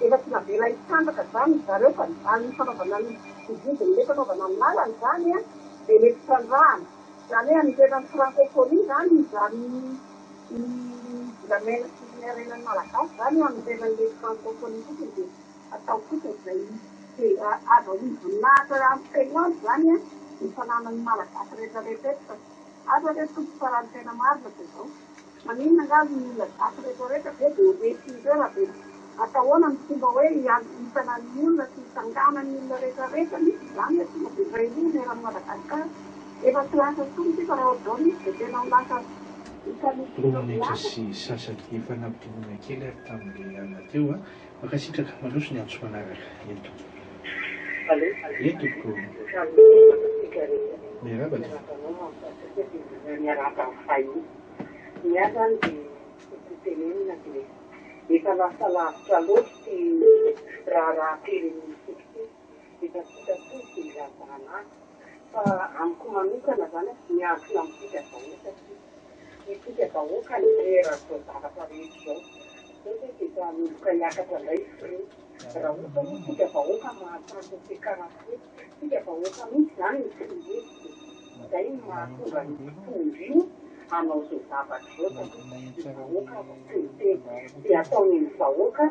Efa tsy navela hitrandraka izany ry zareo fa ny valin'ny fanaovana ny ny vidin'ilay fanaovana ny lalana izany dia ilay fitrandrahana. Izany hoe anorenan'ny francophonie izany izany ny volamena sy ny harenan'ny Malagasy izany anorenan'ilay francophonie fotsiny dia atao fotsiny izay dia azahoany voninahitra amin'ny telo andro izany. ny fananan'ny Malagasy rehetra rehetra eto fa asa re tompoko fa raha ny tena marina dia izao, maninona angaha ny olona gasy rehetra rehetra ve dia ho resin'ireo raha dia atao ahoana ny fomba hoe hitana ny olona sy hitsanganan'ny olona rehetra rehetra mihitsy izany hoe tonga dia iray loha ny eran'i Madagasikara. Efa tsy lasa intsony ity fa raha ohatr'izao mihitsy dia tena ho lasa Roa minitra sy sasany. Efa nampitomboina kely ary tamin'ilay alina teo a. Mankasitraka. Mandroso ny antso manaraka. Eny tompoko. Allo. Eny tompoko. Miarahaba tompoko. Miarahaba ny fahiny. Ny ahy zany dia tiako tenenina dia efa lasa lavitra loatra ity raharaham-pirenentsika ity. Efa tsy hita intsony izay ilazana azy. Fa amiko manokana zany miankina amintsika vahoaka ity. Isika vahoaka no eran'izao zavatra rehetra izao. Izao ve dia efa hanomboka hiakatra indray ny frais. Raha ohatra moa isika vahoaka mahatanty ny fiakaran'ny frais, isika vahoaka mihitsy izany no tsy mihetsika e. Izay no mahatonga an'io mpitondra io hanao izao zavatra izao satria ny vahoaka aza tsy miteny. Dia ataony ny vahoaka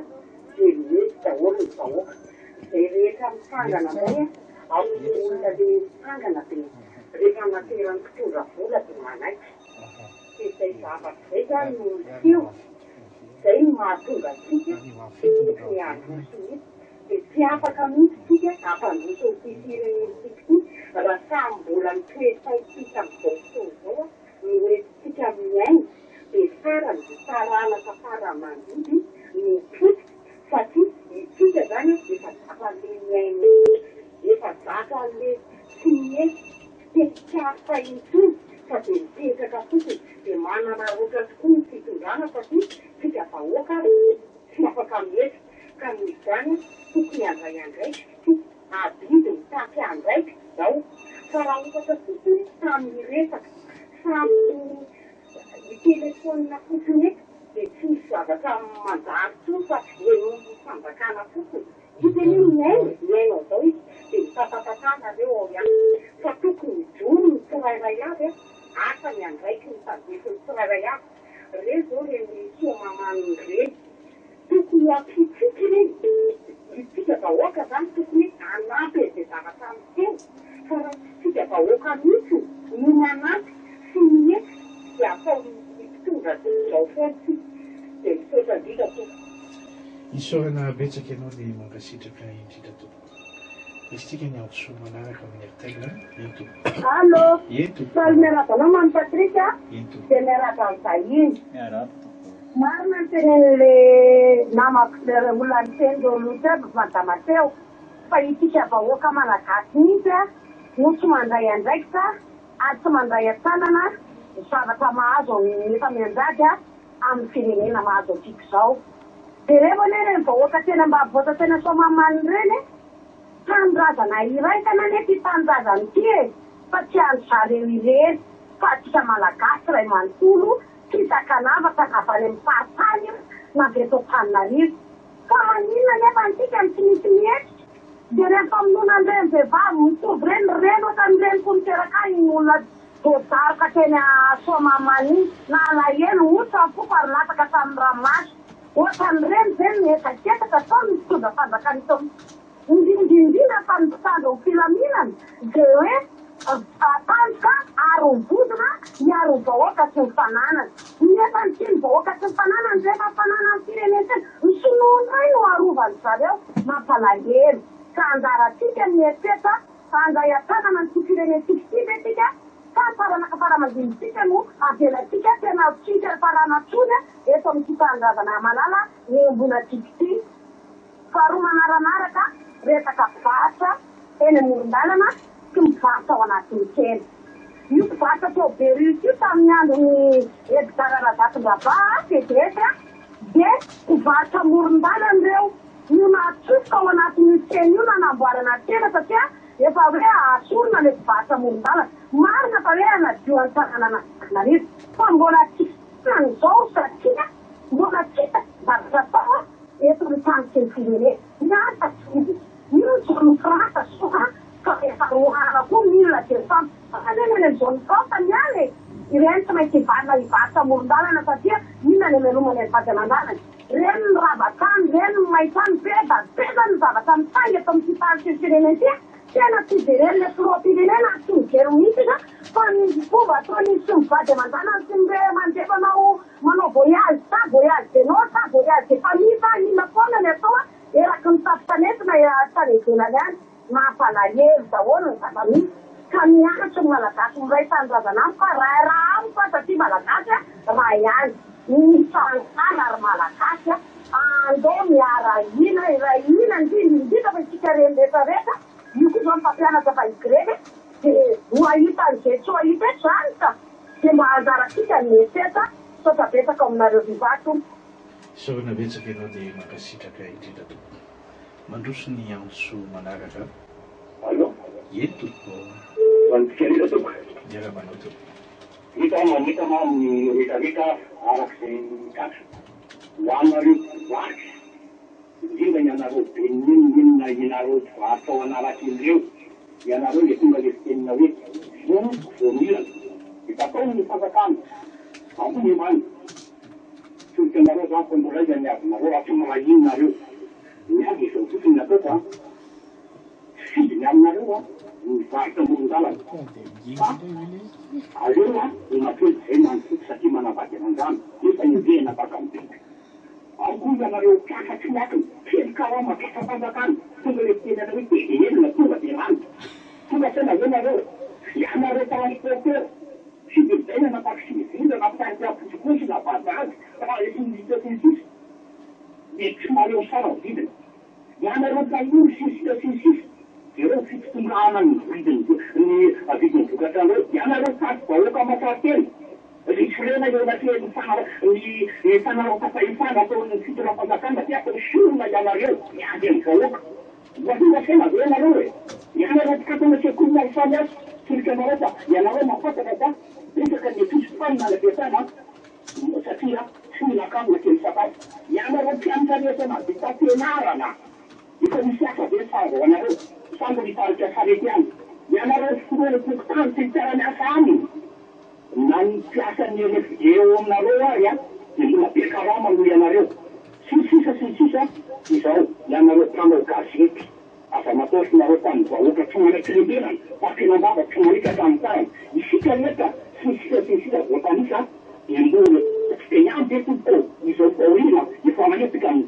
dia mety daholo ny vahoaka. Izay rehetra mitsangana indray ao amin'ilay olona ilay mitsangana dia rehefa anateran'ny mpitondra vola dia manaiky. Dia izay zavatra izay izany no miseho, izay no mahatonga antsika tokony handroso mihitsy. Dia tsy afaka mihitsy isika hampandroso an'ity firenentsika ity raha samy mbola ny toe-tsaintsika amin'izao fotoana izao no entintsika miaina. Dia farany dia taranaka fara aman-dimby no potika satria isika izany efa zatra an'le miaina, efa zatra an'le tsy mihetsika, tsy te hikaroka intsony fa dia mipetraka fotsiny, dia manararaotra tokoa ny fitondrana satria tsika vahoaka ary tsy afaka mihetsika ka noho izany tokony handray andraikitra isika, adidy mitaky andraikitra izao fa raha ohatra fotsiny samy miresaka, samy Hi-telephone fotsiny eto dia tsy misy zavatra manjary intsony fa henoin'ny fanjakana fotsiny. Izy anie mihaino e, mihaino an'izao izy dia mitatatata nareo ao ihany. Fa tokony hijoro ny tsirairay avy a, asa ny andraikiny tandrifin'ny tsirairay avy. Reo zao reny soamamaniny reny. Tokony ho ampiantsika ireny. Isika vahoaka zany tokony hanampy an'izay zavatra miseho fa raha tsy isika vahoaka mihitsy no manampy sy mihetsika dia ataon'ny mpitondra toy izao foana isika. Dia misaotra indrindra tompoko. Isaorana betsaka ianao dia mankasitraka indrindra tompoko. Raisintsika ny antso manaraka amin'ny Airtel a. Eny tompoko. Allo, Eny tompoko. faly miarahaba anao Mamy Patrick a, Eny tompoko. dia miarahaba ny vahiny. Miarahaba tompoko. Marina ny tenenin'le namako le olona niteny teo aloha teo madama teo fa isika vahoaka malagasy mihitsy no tsy mandray andraikitra ary tsy mandray an-tanana ny zavatra mahazo ny efa mianjady amin'ny firenena mahazo antsika izao. Jereo anie ireny vahoaka teny ambanivohitra teny Soamahamanina ireny e! Tanindrazana iraisana anie ity tanindrazana ity e! Fa tsy an-dry zareo irery fa antsika malagasy iray manontolo Tsy zakanavaka avy any amin'ny faritany io na avy eto Antananarivo. Fa maninona anefa antsika no tsy misy mihetsika? Dia ireny famonoana an'ireny vehivavy mitovy ireny, ireny ohatran'ny reniko niteraka ahy iny olona voadaroka teny Soamahamanina iny, nalahelo, otra ny foko ary latsaka hatramin'ny ranomaso. Ohatran'ireny ve no mihetsiketsaka sao ny mpitondra fanjakana eto Indrindra indrindra fa ny mpitandro ny filaminana dia hoe tandroka aro ny vondrona hiaro ny vahoaka sy ny fananany. Nefa ny tian'ny vahoaka sy ny fananany rehefa fananan'ny firenentsika, ny sinoa indray no arovan-dry zareo. Mampalahelo. Ka anjarantsika ny mieritreritra fa handray an-tanana an'ity firenentsika ity ve tsika sa ny taranaka fara-mandimby-tsika no avelantsika tena tsy hisy hiafarana intsony eto amin'ity tanindrazana malala iombonantsika ity. Faharoa manaranaraka resaka mpivarotra eny amoron-dalana sy mivarotra ao anatin'ny tsena. Io mpivarotra teo Berus io tamin'ny andron'i Edgar Razafindravaha, pds, dia mpivarotra amoron-dalana ireo no natsofoka ao anatin'io tsena io nanamboarana tsena satria efa hoe ahasorona ilay mpivarotra amoron-dalana. Marina fa hoe hanadio ny tanànan'Antananarivo fa mbola tsy fotoanan'izao satria mbola tsy hita ny zavatra atao. Eto amin'ny tany sy ny firenena. Miasa tsy misy. Io ny zone franche soa fa rehefa roahana koa ny olona dia mifampitantana eny any zone franche ny any e! Ireny tsy maintsy hivalona hivarotra amoron-dalana satria inona ny amelomany ny vady aman-janany? Ireny ny rava trano, ireny ny may trano, be da be zany ny zavatra mitranga eto amin'ity tany sy ny firenena ity a! Tena tsy jeren'ilay filoham-pirenena ary tsy mijery mihitsy izy fa ny fomba ataon'izy sy ny vady aman-janany sy ny ray aman-dreny manao manao voyage sa voyage de noces sa voyage de famille sa inona foana ny atao eraky ny tampon-tanety na tany ivelany any. Mampalahelo daholo ny zava-misy ka miantso ny Malagasy miray tanindrazana amiko aho raha raha amiko aho satria Malagasy aho raha ihany mifangala ry Malagasy a! Andao miara hina iray hina indrindra indrindra fa isika reny rehetra rehetra io koa zao ny mpampianatra fa hi-grevy de ho ahita an'izay tsy ho ahita eto zany ka de mba anjarantsika ny mieritreritra misaotra betsaka ao aminareo viva tompoko. Isaorana betsaka ianao dia mankasitraka indrindra tompoko. Mandroso ny antso manaraka. Allo. Eny tompoko. Ho antsika rehetra tompoko. Miarahaba anao tompoko. Eto aho manentana ny rehetra rehetra araka izay tratra. Ho anareo mpivarotra, indrindra ianareo be n'inon'inona ianareo mpivarotra ao Analakely ireo, ianareo ilay tonga ilay fitenina hoe voa voamirana. Efa ataony ny fanjakana, ambony ambany. Tsy ho tianareo zany fa mbola aiza ny avinareo raha tsy miray hina nareo. Ny ahy dia izao fotsiny ny ataoko an, tsy fidiny aminareo an ny mivarotra amoron-dalana fa aleo an ho makely izay manofotsy satria manambady aman-jana nefa enjehina baka mipetraka. Ao koa ianareo mpiasa tsy miankina, kely karama, mpiasam-panjakana, tonga ilay fitenenana hoe TVL tonga dia lany. Tonga saina ve nareo? Ianareo transporteur, Tsy dia izay na taxi indrindra na mpitarika posiposy na bajaj raha eto ny sisa sy ny sisa dia tsy mahaleo sara ny vidiny. Ianareo mpamory sy ny sisa sy ny sisa jereo ny fitotongahana ny vidiny ny vidin'ny vokatranareo. Ianareo mpitati-bahoaka mahatsara tena ry sorena eo anatrehan'ny fana ny fanararaotam-pahefana ataon'ny fitondram-panjakana dia atao sorona ianareo miady amin'ny vahoaka. Mba tonga saina ve ianareo e? Ianareo mpikatona sekoly maro samy hafa, tolotra anareo fa ianareo mahafantatra fa betsaka ny ankizy fanina any am-piasana satria tsy mihinan-kanina kely sakafo. Ianareo mpianatra rehetra nahavita fianarana, efa misy asa ve sahaza ho anareo sa mbola hitarika sarety ihany? Ianareo filoham-pokontany sy ny mpiara-miasa aminy na ny mpiasan'ny LFG eo aminareo ary dia mbola be karama noho ianareo. Sy ny sisa sy ny sisa Izao ianareo mpanao gazety aza matahotra nareo fa ny vahoaka tsy manaiky lembenana fa tena-bava tsy manaiky hatramin'ny farany. Isika rehetra sy ny sisa sy ny sisa voatanisa dia mbola tsy dia ihany ve tompoko ô izao fahoriana efa manetsika ny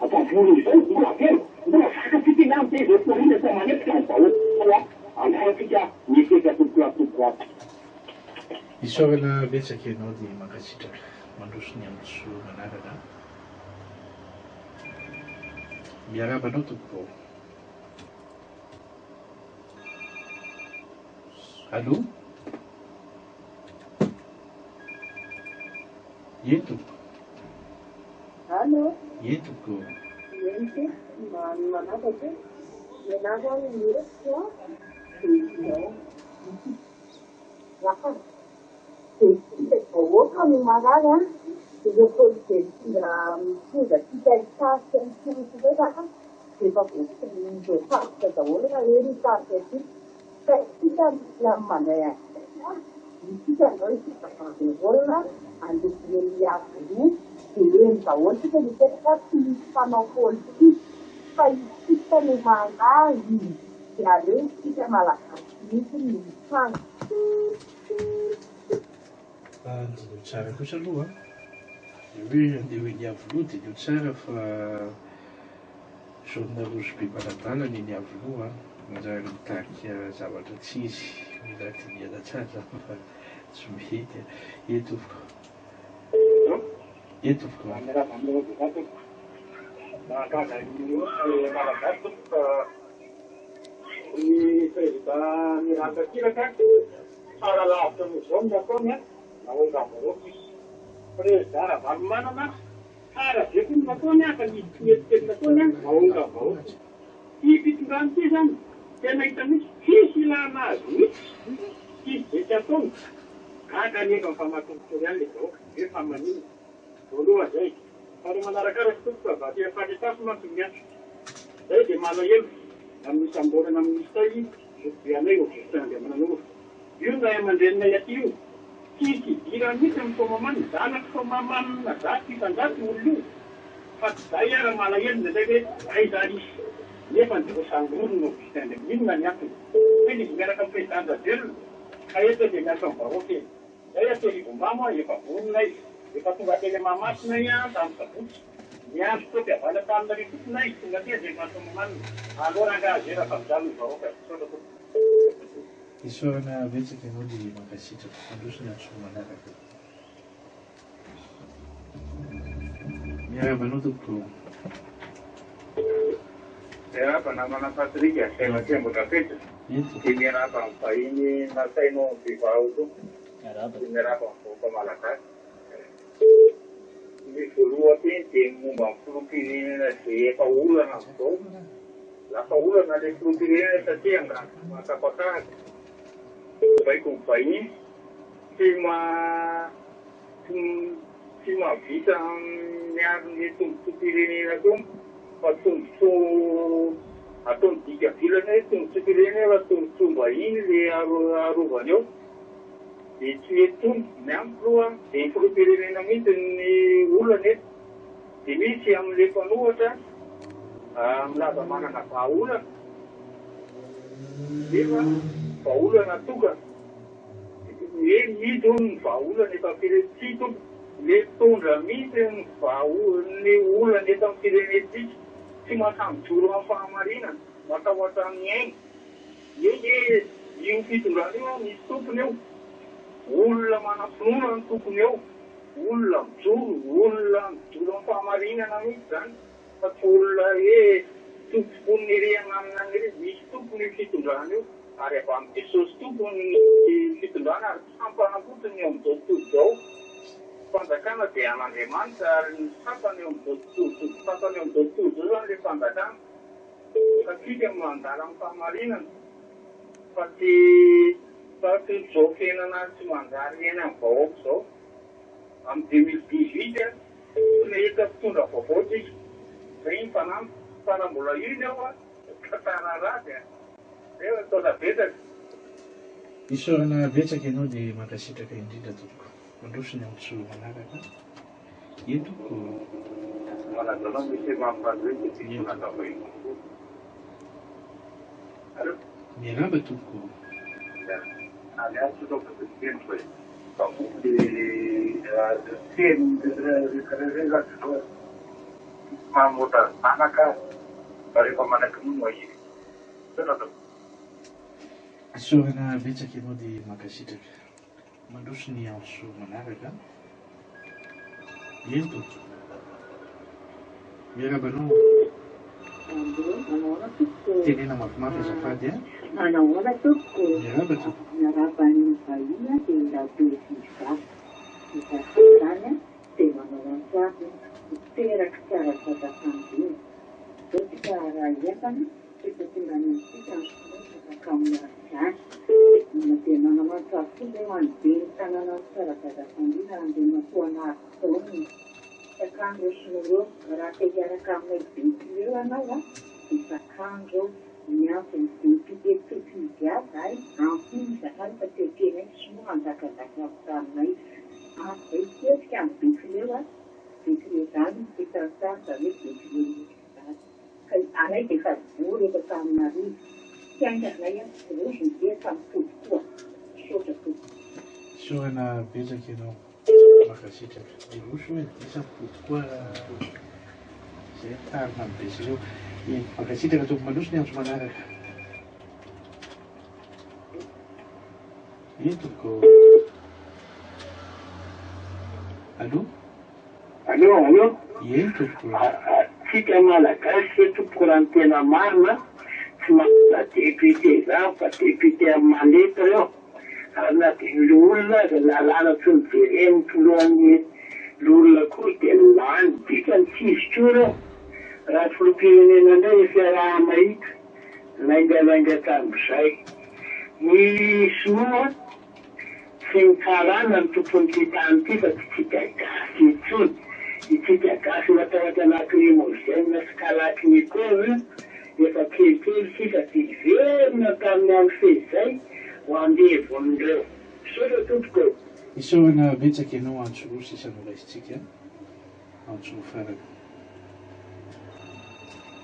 vavony izao mbola averiko mbola zakantsika ihany ve izao fahoriana efa manetsika ny vahoaka izao a anjarantsika mieritreritra tompoko lahy tompoko vavy. Isaorana betsaka ianao dia mankasitraka. Mandroso ny antso manaraka. Miarahaba anao tompoko. Allô? Eny tompoko. Allô? Eny tompoko. Eny tompoko, mba manapaka e. Ny anah zany ny hevitro an, dia izao. Raha dia isika vahoaka no marary an, ireo policier mitondra mitondra antsika hitarika ny tolona ireo zany dia efa voafaritra daholo raha hoe mitarika antsika fa isika mila mandray andraikitra, isika andao isika banderole andeha eny Iavoloha dia eny daholo isika no hipetraka tsy misy mpanao politika fa isika no marary dia aleo isika malagasy mihitsy no mitsanga. Diniho tsara kosa aloha an! Ny hoe andeha ho eny Iavoloha diniho tsara fa zone rouge be mpanadala ny eny Iavoloha an! Manjary mitarika zavatra tsy izy, mila dinihana tsara izany fa tsy mety an! Eny tompoko. Eny tompoko. Miarahaba aminareo avy hatrany tompoko. Mahagaga ny Malagasy tompoko fa ny président Miranty Ratsiraka tsara lavitra noho izao ny nataony an, naongam-bahoaka izy. Président Ravalomanana tsara be koa ny nataony an, fa nisy tsy nety kely nataony an, naongam-bahoaka izy. Ity fitondrana ity zany tena hita mihitsy tsisy ilana azy mihitsy, tsisy ze tsy ataony. Gaga anefa fa matoritory ihany le vahoaka, hoe fa maninona. Voalohany zay. Faharoa manarakaraka tompoko fa avy aty faritra Itasy mantsy no miantso. Zay dia malahelo amin'ny nisamborana an'i Mister i zokibe anay Augustin Andriamananoro. Io ny ray aman-dreninay aty io. Tsisy idirany mihitsy amin'ny Soamahamanina. Zanak'i Soamahamanina 100% io olona io. Fa tsy zay ara malahelo indraindray hoe aiza ary izy. Nefa ny dia sangoriny no vita indray. Inona ny antony? Hoy izy miaraka amin'ny président Rajoelina ka eto dia miantso ny vahoaka e. Zay aty Arivonimamo a, efa vonona izy. Efa tonga teny Mahamasina i an tamin'ny sabotsy. Niandry fotoam-pihavana Antananarivo fotsiny aho izy tonga aty Andriamanitra Mamanina. Aleo rangaha zera fa mijaly ny vahoaka. Misaotra tompoko. Isaorana betsaka ianao dia mankasitraka. Mandroso ny antso manaraka. Miarahaba anao tompoko. Miarahaba namana Patrick a, izay maty Ambohidrapeto. Dia miarahaba ny vahiny nasainao ao Bevaho koa. Dia miarahaba ny vahoaka malagasy. Ny voalohan-teny dia ny momba ny filoham-pirenena izay efa olana amin'izao. Lasa olana ilay filoham-pirenena satria angaha tsy mahatapa-kahaka. Baiko ny vahiny tsy ma tsy tsy mahavita miaro ny tombotsoam-pirenena koa fa tombotsoa ataony dika vilana hoe tombotsoam-pirenena fa tombotsoam-bahiny le aro arovany eo de tsy mety tsony ny amiko aloha de ny filoham-pirenena mihitsy ny olana eto de misy amle mpanohatra milaza manana vahaolana nefa vahaolana tokana Hoe mihitsy hono ny vahaolana eto amin'ny firenena. Tsia tompoko, le mpitondra mihitsy ny vahaolana, ny olana eto amin'ny firenentsika. Tsy mahasahy mijoro amin'ny fahamarinana, matahotra amin'ny ainy. Io nge io fitondrana io misy tompony io. Olona manam-pinoana no tokony eo. Olona mijoro, olona mijoro amin'ny fahamarinana mihitsy izany fa tsy olona hoe tompon'ny ery ananona ery. Misy tompony io fitondrana io. Ary avy amin'i Jesosy Tompo ny fitondrana ary sampana fotsiny eo amin'izao tontolo izao. Ny fanjakana dia an'Andriamanitra ary ny sampana eo amin'izao tontolo sampana eo amin'izao tontolo izao izany ilay fanjakana. Fa tsika no mandala ny fahamarinana fa tsy fa tsy izao fiainana tsy manjary iainan'ny vahoaka izao. Amin'ny 2018 tsy nahita mpitondra vaovao tsika. Izay ny fanamby. Fa raha mbola io ny ao tantara ratsy a. Eo taona betsaka. Isaorana betsaka ianao dia mankasitraka indrindra tompoko. Mandroso ny antso manaraka. Eny tompoko. Manaja anao Monsieur Mampandre dia tsy manaja vahiny koa. Allo. Miarahaba tompoko. Ya. Any antso aloha fa tsy henoko e. Fa moa le teny rehetra rehetra mamoaka zanaka fa rehefa manan-kinono ahiry. Misaotra tompoko. Isaorana betsaka ianao dia mankasitraka. Mandroso ny antso manaraka. Eny tompoko. Miarahaba anao. Allo, manahoana tompoko. Tenena mafimafy azafady a. Manahoana tompoko. Miarahaba tompoko. Miarahaba ny vahiny a dia radio viva. Izahay izany a dia manao antso avo miteraka tsara zaza-pandriana. Izao tsika raha hiadana Efa tonga any amintsika ny sinoa afaka miady any. Na dia manamantso avokoa izay ho an'ny ben'ny tanànan'i Tsarazaza-Fandriana Andriamatoa Narijaona. Sakano ireo sinoa ireo. Raha te hiaraka aminay Betsileo ianao dia sakano ireo. Miantso ny député tokony hiady izahay, ampio izahay fa tsy ekenay ny sinoa hanjakazaka amin'ny taninay. Ampy izay hetsika amin'ny Betsileo, Betsileo izany no petrantsary izany hoe Betsileo mihitsy izany. Ka anay dia efa vory eto Antananarivo. Tsy hainganay an, rojo ny dia fa mipody koa. Misaotra tompoko. Isaorana betsaka ianao. Mankasitraka. Miroso hoe dia sa mipody koa izay ny tarina ny Betsileo. Eny, mankasitraka tompoko. Mandroso ny antso manaraka. Eny tompoko. Allô? Allo allo. Eny tompoko. Tsika Malagasy ve tompoko raha ny tena marina tsy manana député zany fa député amin'ny manette reo ary na dia ny loholona aza lalàna tsy nojeren'ny filohan'ny loholona akory dia lany dikany tsy izy koa reo raha filoham-pirenena ndray efa iaraha-mahita laingalainga tamin'izay ny sinoa Tsy ny karana no tompon'ity tany ity fa tsy tsika gasy intsony. Itsika gasy matahotra lacrymogène sy kalachnikov efa kelikely sisa dia hiverina tamin'ny andro fehizay ho andevon'ireo. Misaotra tompoko ô! Isaorana betsaka ianao antso roa sisa noraisintsika antso farany.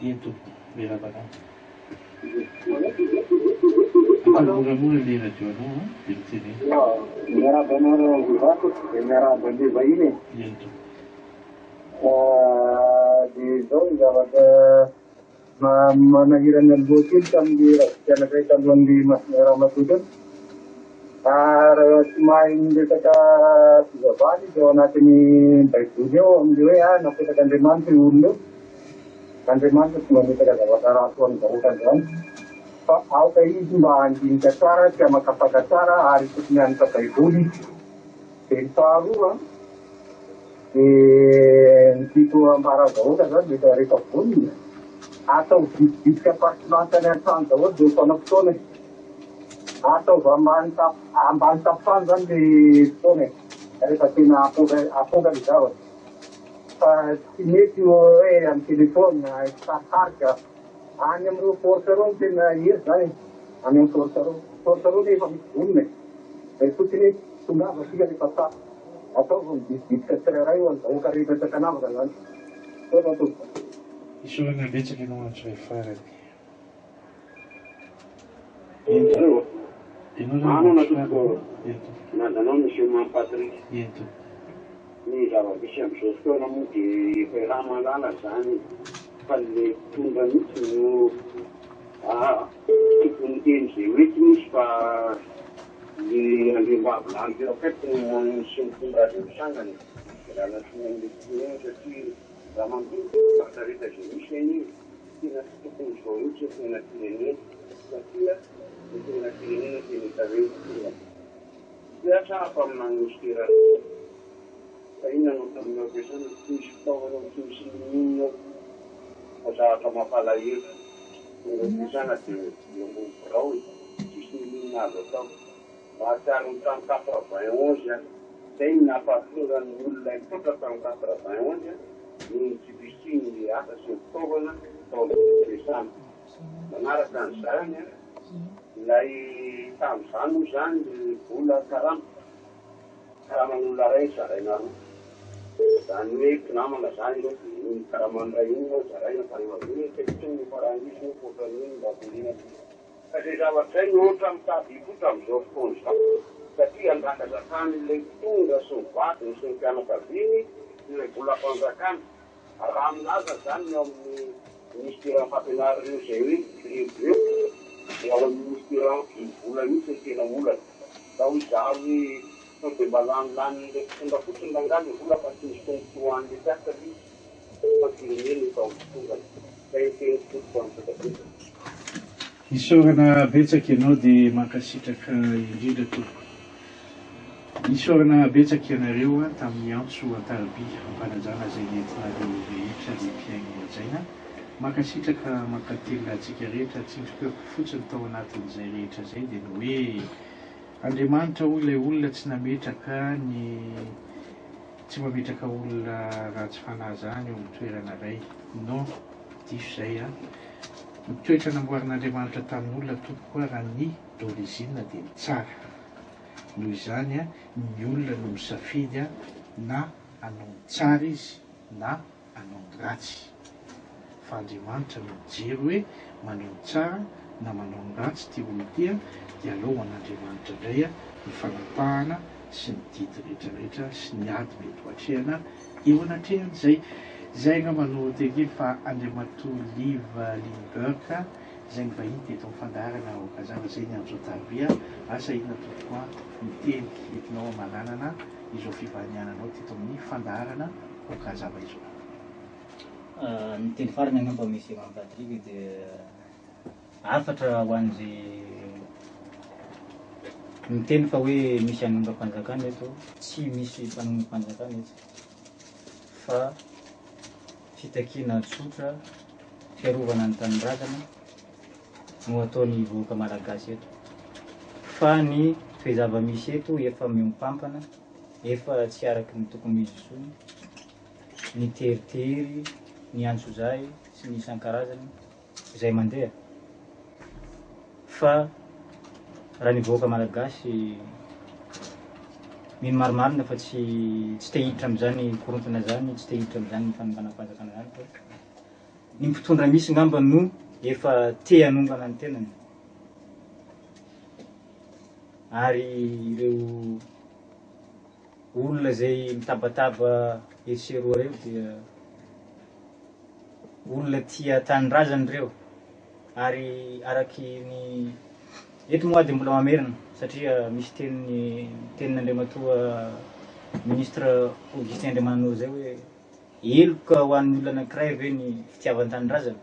Eny tompoko, miarahaba anao. Ataovy moramora ilay radio anao an, dia mitenena. Miarahaba anao Viva tompoko dia miarahaba an'ireo vahiny e. Eny tompoko. Dia izao ny zavatra manahirana ny loha kely tamin'ny razoky anankiray talohan'ny ramatoa teo. Raha tsy mahay miresaka fivavahana izy ao anatin'ny baiboly ao amin'ny hoe ah napetrak'Andriamanitra io olona io. Andriamanitra tsy mametraka zavatra ratsy ho an'ny vahoaka androany fa aoka izy mba handinika tsara sy hamakafaka tsara ary tokony hianatra baiboly izy. Dia ny faharoa dia ny tiako ambara vahoaka zany dia rehefa vonona atao vitsivitsy appartement any an-trano daholo dia mpanao fotoana e. Ataovy ambany ambany tapotrano zany le fotoana e rehefa tena apoaka apoaka le zavatra fa tsy mety io hoe amin'ny téléphone sarosarika any amin'ireo force ireo no tena hery zany e any amin'ny force ireo force ireo nefa misy vonona e zay fotsiny hoe tongava tsika rehefa tsapa ataovy mibitsibitsika tsirairay ho an'ny vahoaka rehetra tsy ankanavaka zany misaotra tompoko. Isaorana betsaka ianao antso iray farany. Ento. Ianao zany Manana mampitsara. tompoko Ento. milaza anao Monsieur Mamy Patrick. Ento. Ny zava-misy amin'izao fotoana moa dia efa iaraha-mahalala izany fa le mpitondra mihitsy no tokony miteny izay hoentiny izy fa le andriambavilanitra eo akaiky no sy mitondra azy amin'ny sangany. Miala tsiny amin'ilay fitenenana satria raha mandinika ny zavatra rehetra izay misy anie Tena tsy tokony izao mihitsy ny fiainam-pirenena satria ny fiainam-pirenena tena hita hoe tonga mpiasa mpaminany mistera fa inona no ataon'ny ao ampiasana tsy misy fitaovana ao tsy misy n'inon'inona ao fa zavatra mampalahelo tonga ampiasana dia eo ambony birao e tsisy n'inon'inona azo atao mahatsiaro ny tany 91 aho zay no nampahatonga ny olona hipoitra tamin'ny 91 noho ny tsy fisian'ny asa sy ny fitaovana tao amin'ny fampiasana. Manaraka an'izany, ilay tamin'izany moa izany ny vola karama, karaman'olona iray zaraina roa. Izany hoe mpinamana izany ireo dia iny karaman'ny iray iny no zaraina fa rehefa avy eo tsy haiko intsony ny faran'io izy moa ohatran'ny mba variana be. Ka izay zavatra izay no ohatra mitady hipoitra amin'izao fotoana izao satria anjakazakan'ilay mpitondra sy ny vadiny sy ny fianakaviany ilay volam-panjakana. Raha milaza izany ny ao amin'ny minisiteran'ny fampianarana io izay hoe grevy eo dia ao amin'ny minisiteran'ny vola mihitsy no tena olana. Ka hoy izaho hoe sao dia mba lanilanin'ilay mpitondra fotsiny rangahy ilay vola fa tsy misy tombontsoa ho an'ilay mpiasa ilay izy fa firenena efa ho mpitondra. Izay ny teniko tompoko misaotra betsaka. Isaorana betsaka ianao dia mankasitraka indrindra tompoko. Isaorana betsaka ianareo tamin'ny antso an-tariby fampanajana izay nentinareo rehetra ry mpihaino hajaina. Mankasitraka mankatelina antsika rehetra tsindrim-peoko fotsiny tao anatin'izay rehetra izay dia ny hoe Andriamanitra hoy ilay olona tsy nametraka ny tsy mametraka olona ratsy fanahy zany eo amin'ny toerana iray. Non, diso izay an. Ny toetra namboarin'Andriamanitra tamin'olona tompoko a raha ny d'origine dia ny tsara. Noho izany ny olona no misafidy na hanao ny tsara izy na hanao ny ratsy. Fa Andriamanitra no mijery hoe manao ny tsara na manao ny ratsy ity olona ity dia aleo ho an'Andriamanitra indray ny fanapahana sy ny didy rehetra rehetra sy ny ady mety ho atrehana eo anatrehan'izay. Izay angamba no teny kely fa Andriamatoa Liv Lindberg izay nivahiny teto amin'ny fandaharana Aokazava izay niantso an-tarobia. Asa inona tompoko an ny teny entinao hamaranana izao fivahiniananao teto amin'ny fandaharana Aokazava izao. Ny teny farany angamba Monsieur Jean Patrick dia hafatra ho an'izay miteny fa hoe misy hanongam-panjakana eto, tsy misy mpanongam-panjakana eto fa fitakiana tsotra fiarovana ny tanindrazana no ataon'ny vahoaka malagasy eto fa ny toe-java-misy eto efa miompampana, efa tsy araky ny tokony ho izy intsony, ny teritery, ny antsojay sy ny isan-karazany izay mandeha fa raha ny vahoaka malagasy mino marimarina fa tsy tsy te hiditra amin'izany korontana izany, tsy te hiditra amin'izany fanonganam-panjakana izany fa. Ny mpitondra misy ngamba no efa te hanongana ny tenany. Ary ireo olona izay mitabataba etsy sy eroa ireo dia olona tia tanindrazana ireo. Ary araky ny eto moa dia mbola mamerina satria misy teny tenin'Andriamatoa ministre Augustin Andriamananoro izay hoe heloka ho an'ny olona anankiray ve ny fitiavan-tanindrazana?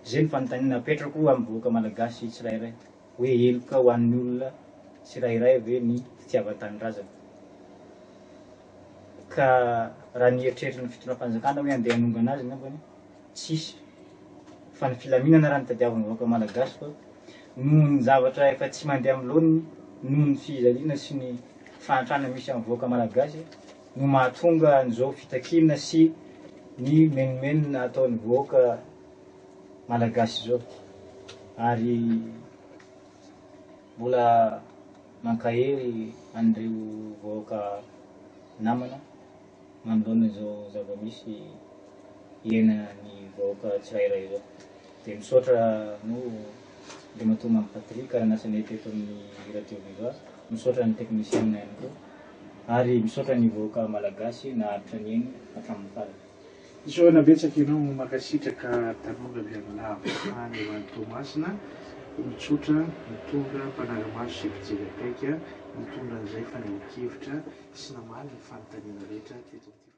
Izay no fanontaniana apetrako amin'ny vahoaka malagasy tsirairay hoe heloka ho an'ny olona tsirairay ve ny fitiavan-tanindrazana? Ka raha ny eritreritry ny fitondram-panjakana hoe andeha hanongana azy angambany, tsisy. Fa ny filaminana raha ny tadiavin'ny vahoaka malagasy fa noho ny zavatra efa tsy mandeha amin'ny laoniny, noho ny fijaliana sy ny fahantrana misy amin'ny vahoaka malagasy no mahatonga an'izao fitakiana sy ny menomenona ataon'ny vahoaka malagasy izao. Ary mbola mankahery an'ireo vahoaka namana manoloana izao zava-misy iainan'ny vahoaka tsirairay izao. Dia misaotra anao Andriamatoa Mamy Patrick nanasa anay teto amin'ny Radio Viva, misaotra ny teknisianina ihany koa ary misaotra ny vahoaka malagasy naharitra nihaino hatramin'ny farany. Isaorana betsaka ianao mankasitraka tanora avy any lavitra any ho any Toamasina, olon-tsotra nitondra mpanara-maso sy mpijery akaiky nitondra an'izay fanehoan-kevitra sy namaly ny fanontaniana rehetra teto amin'ity.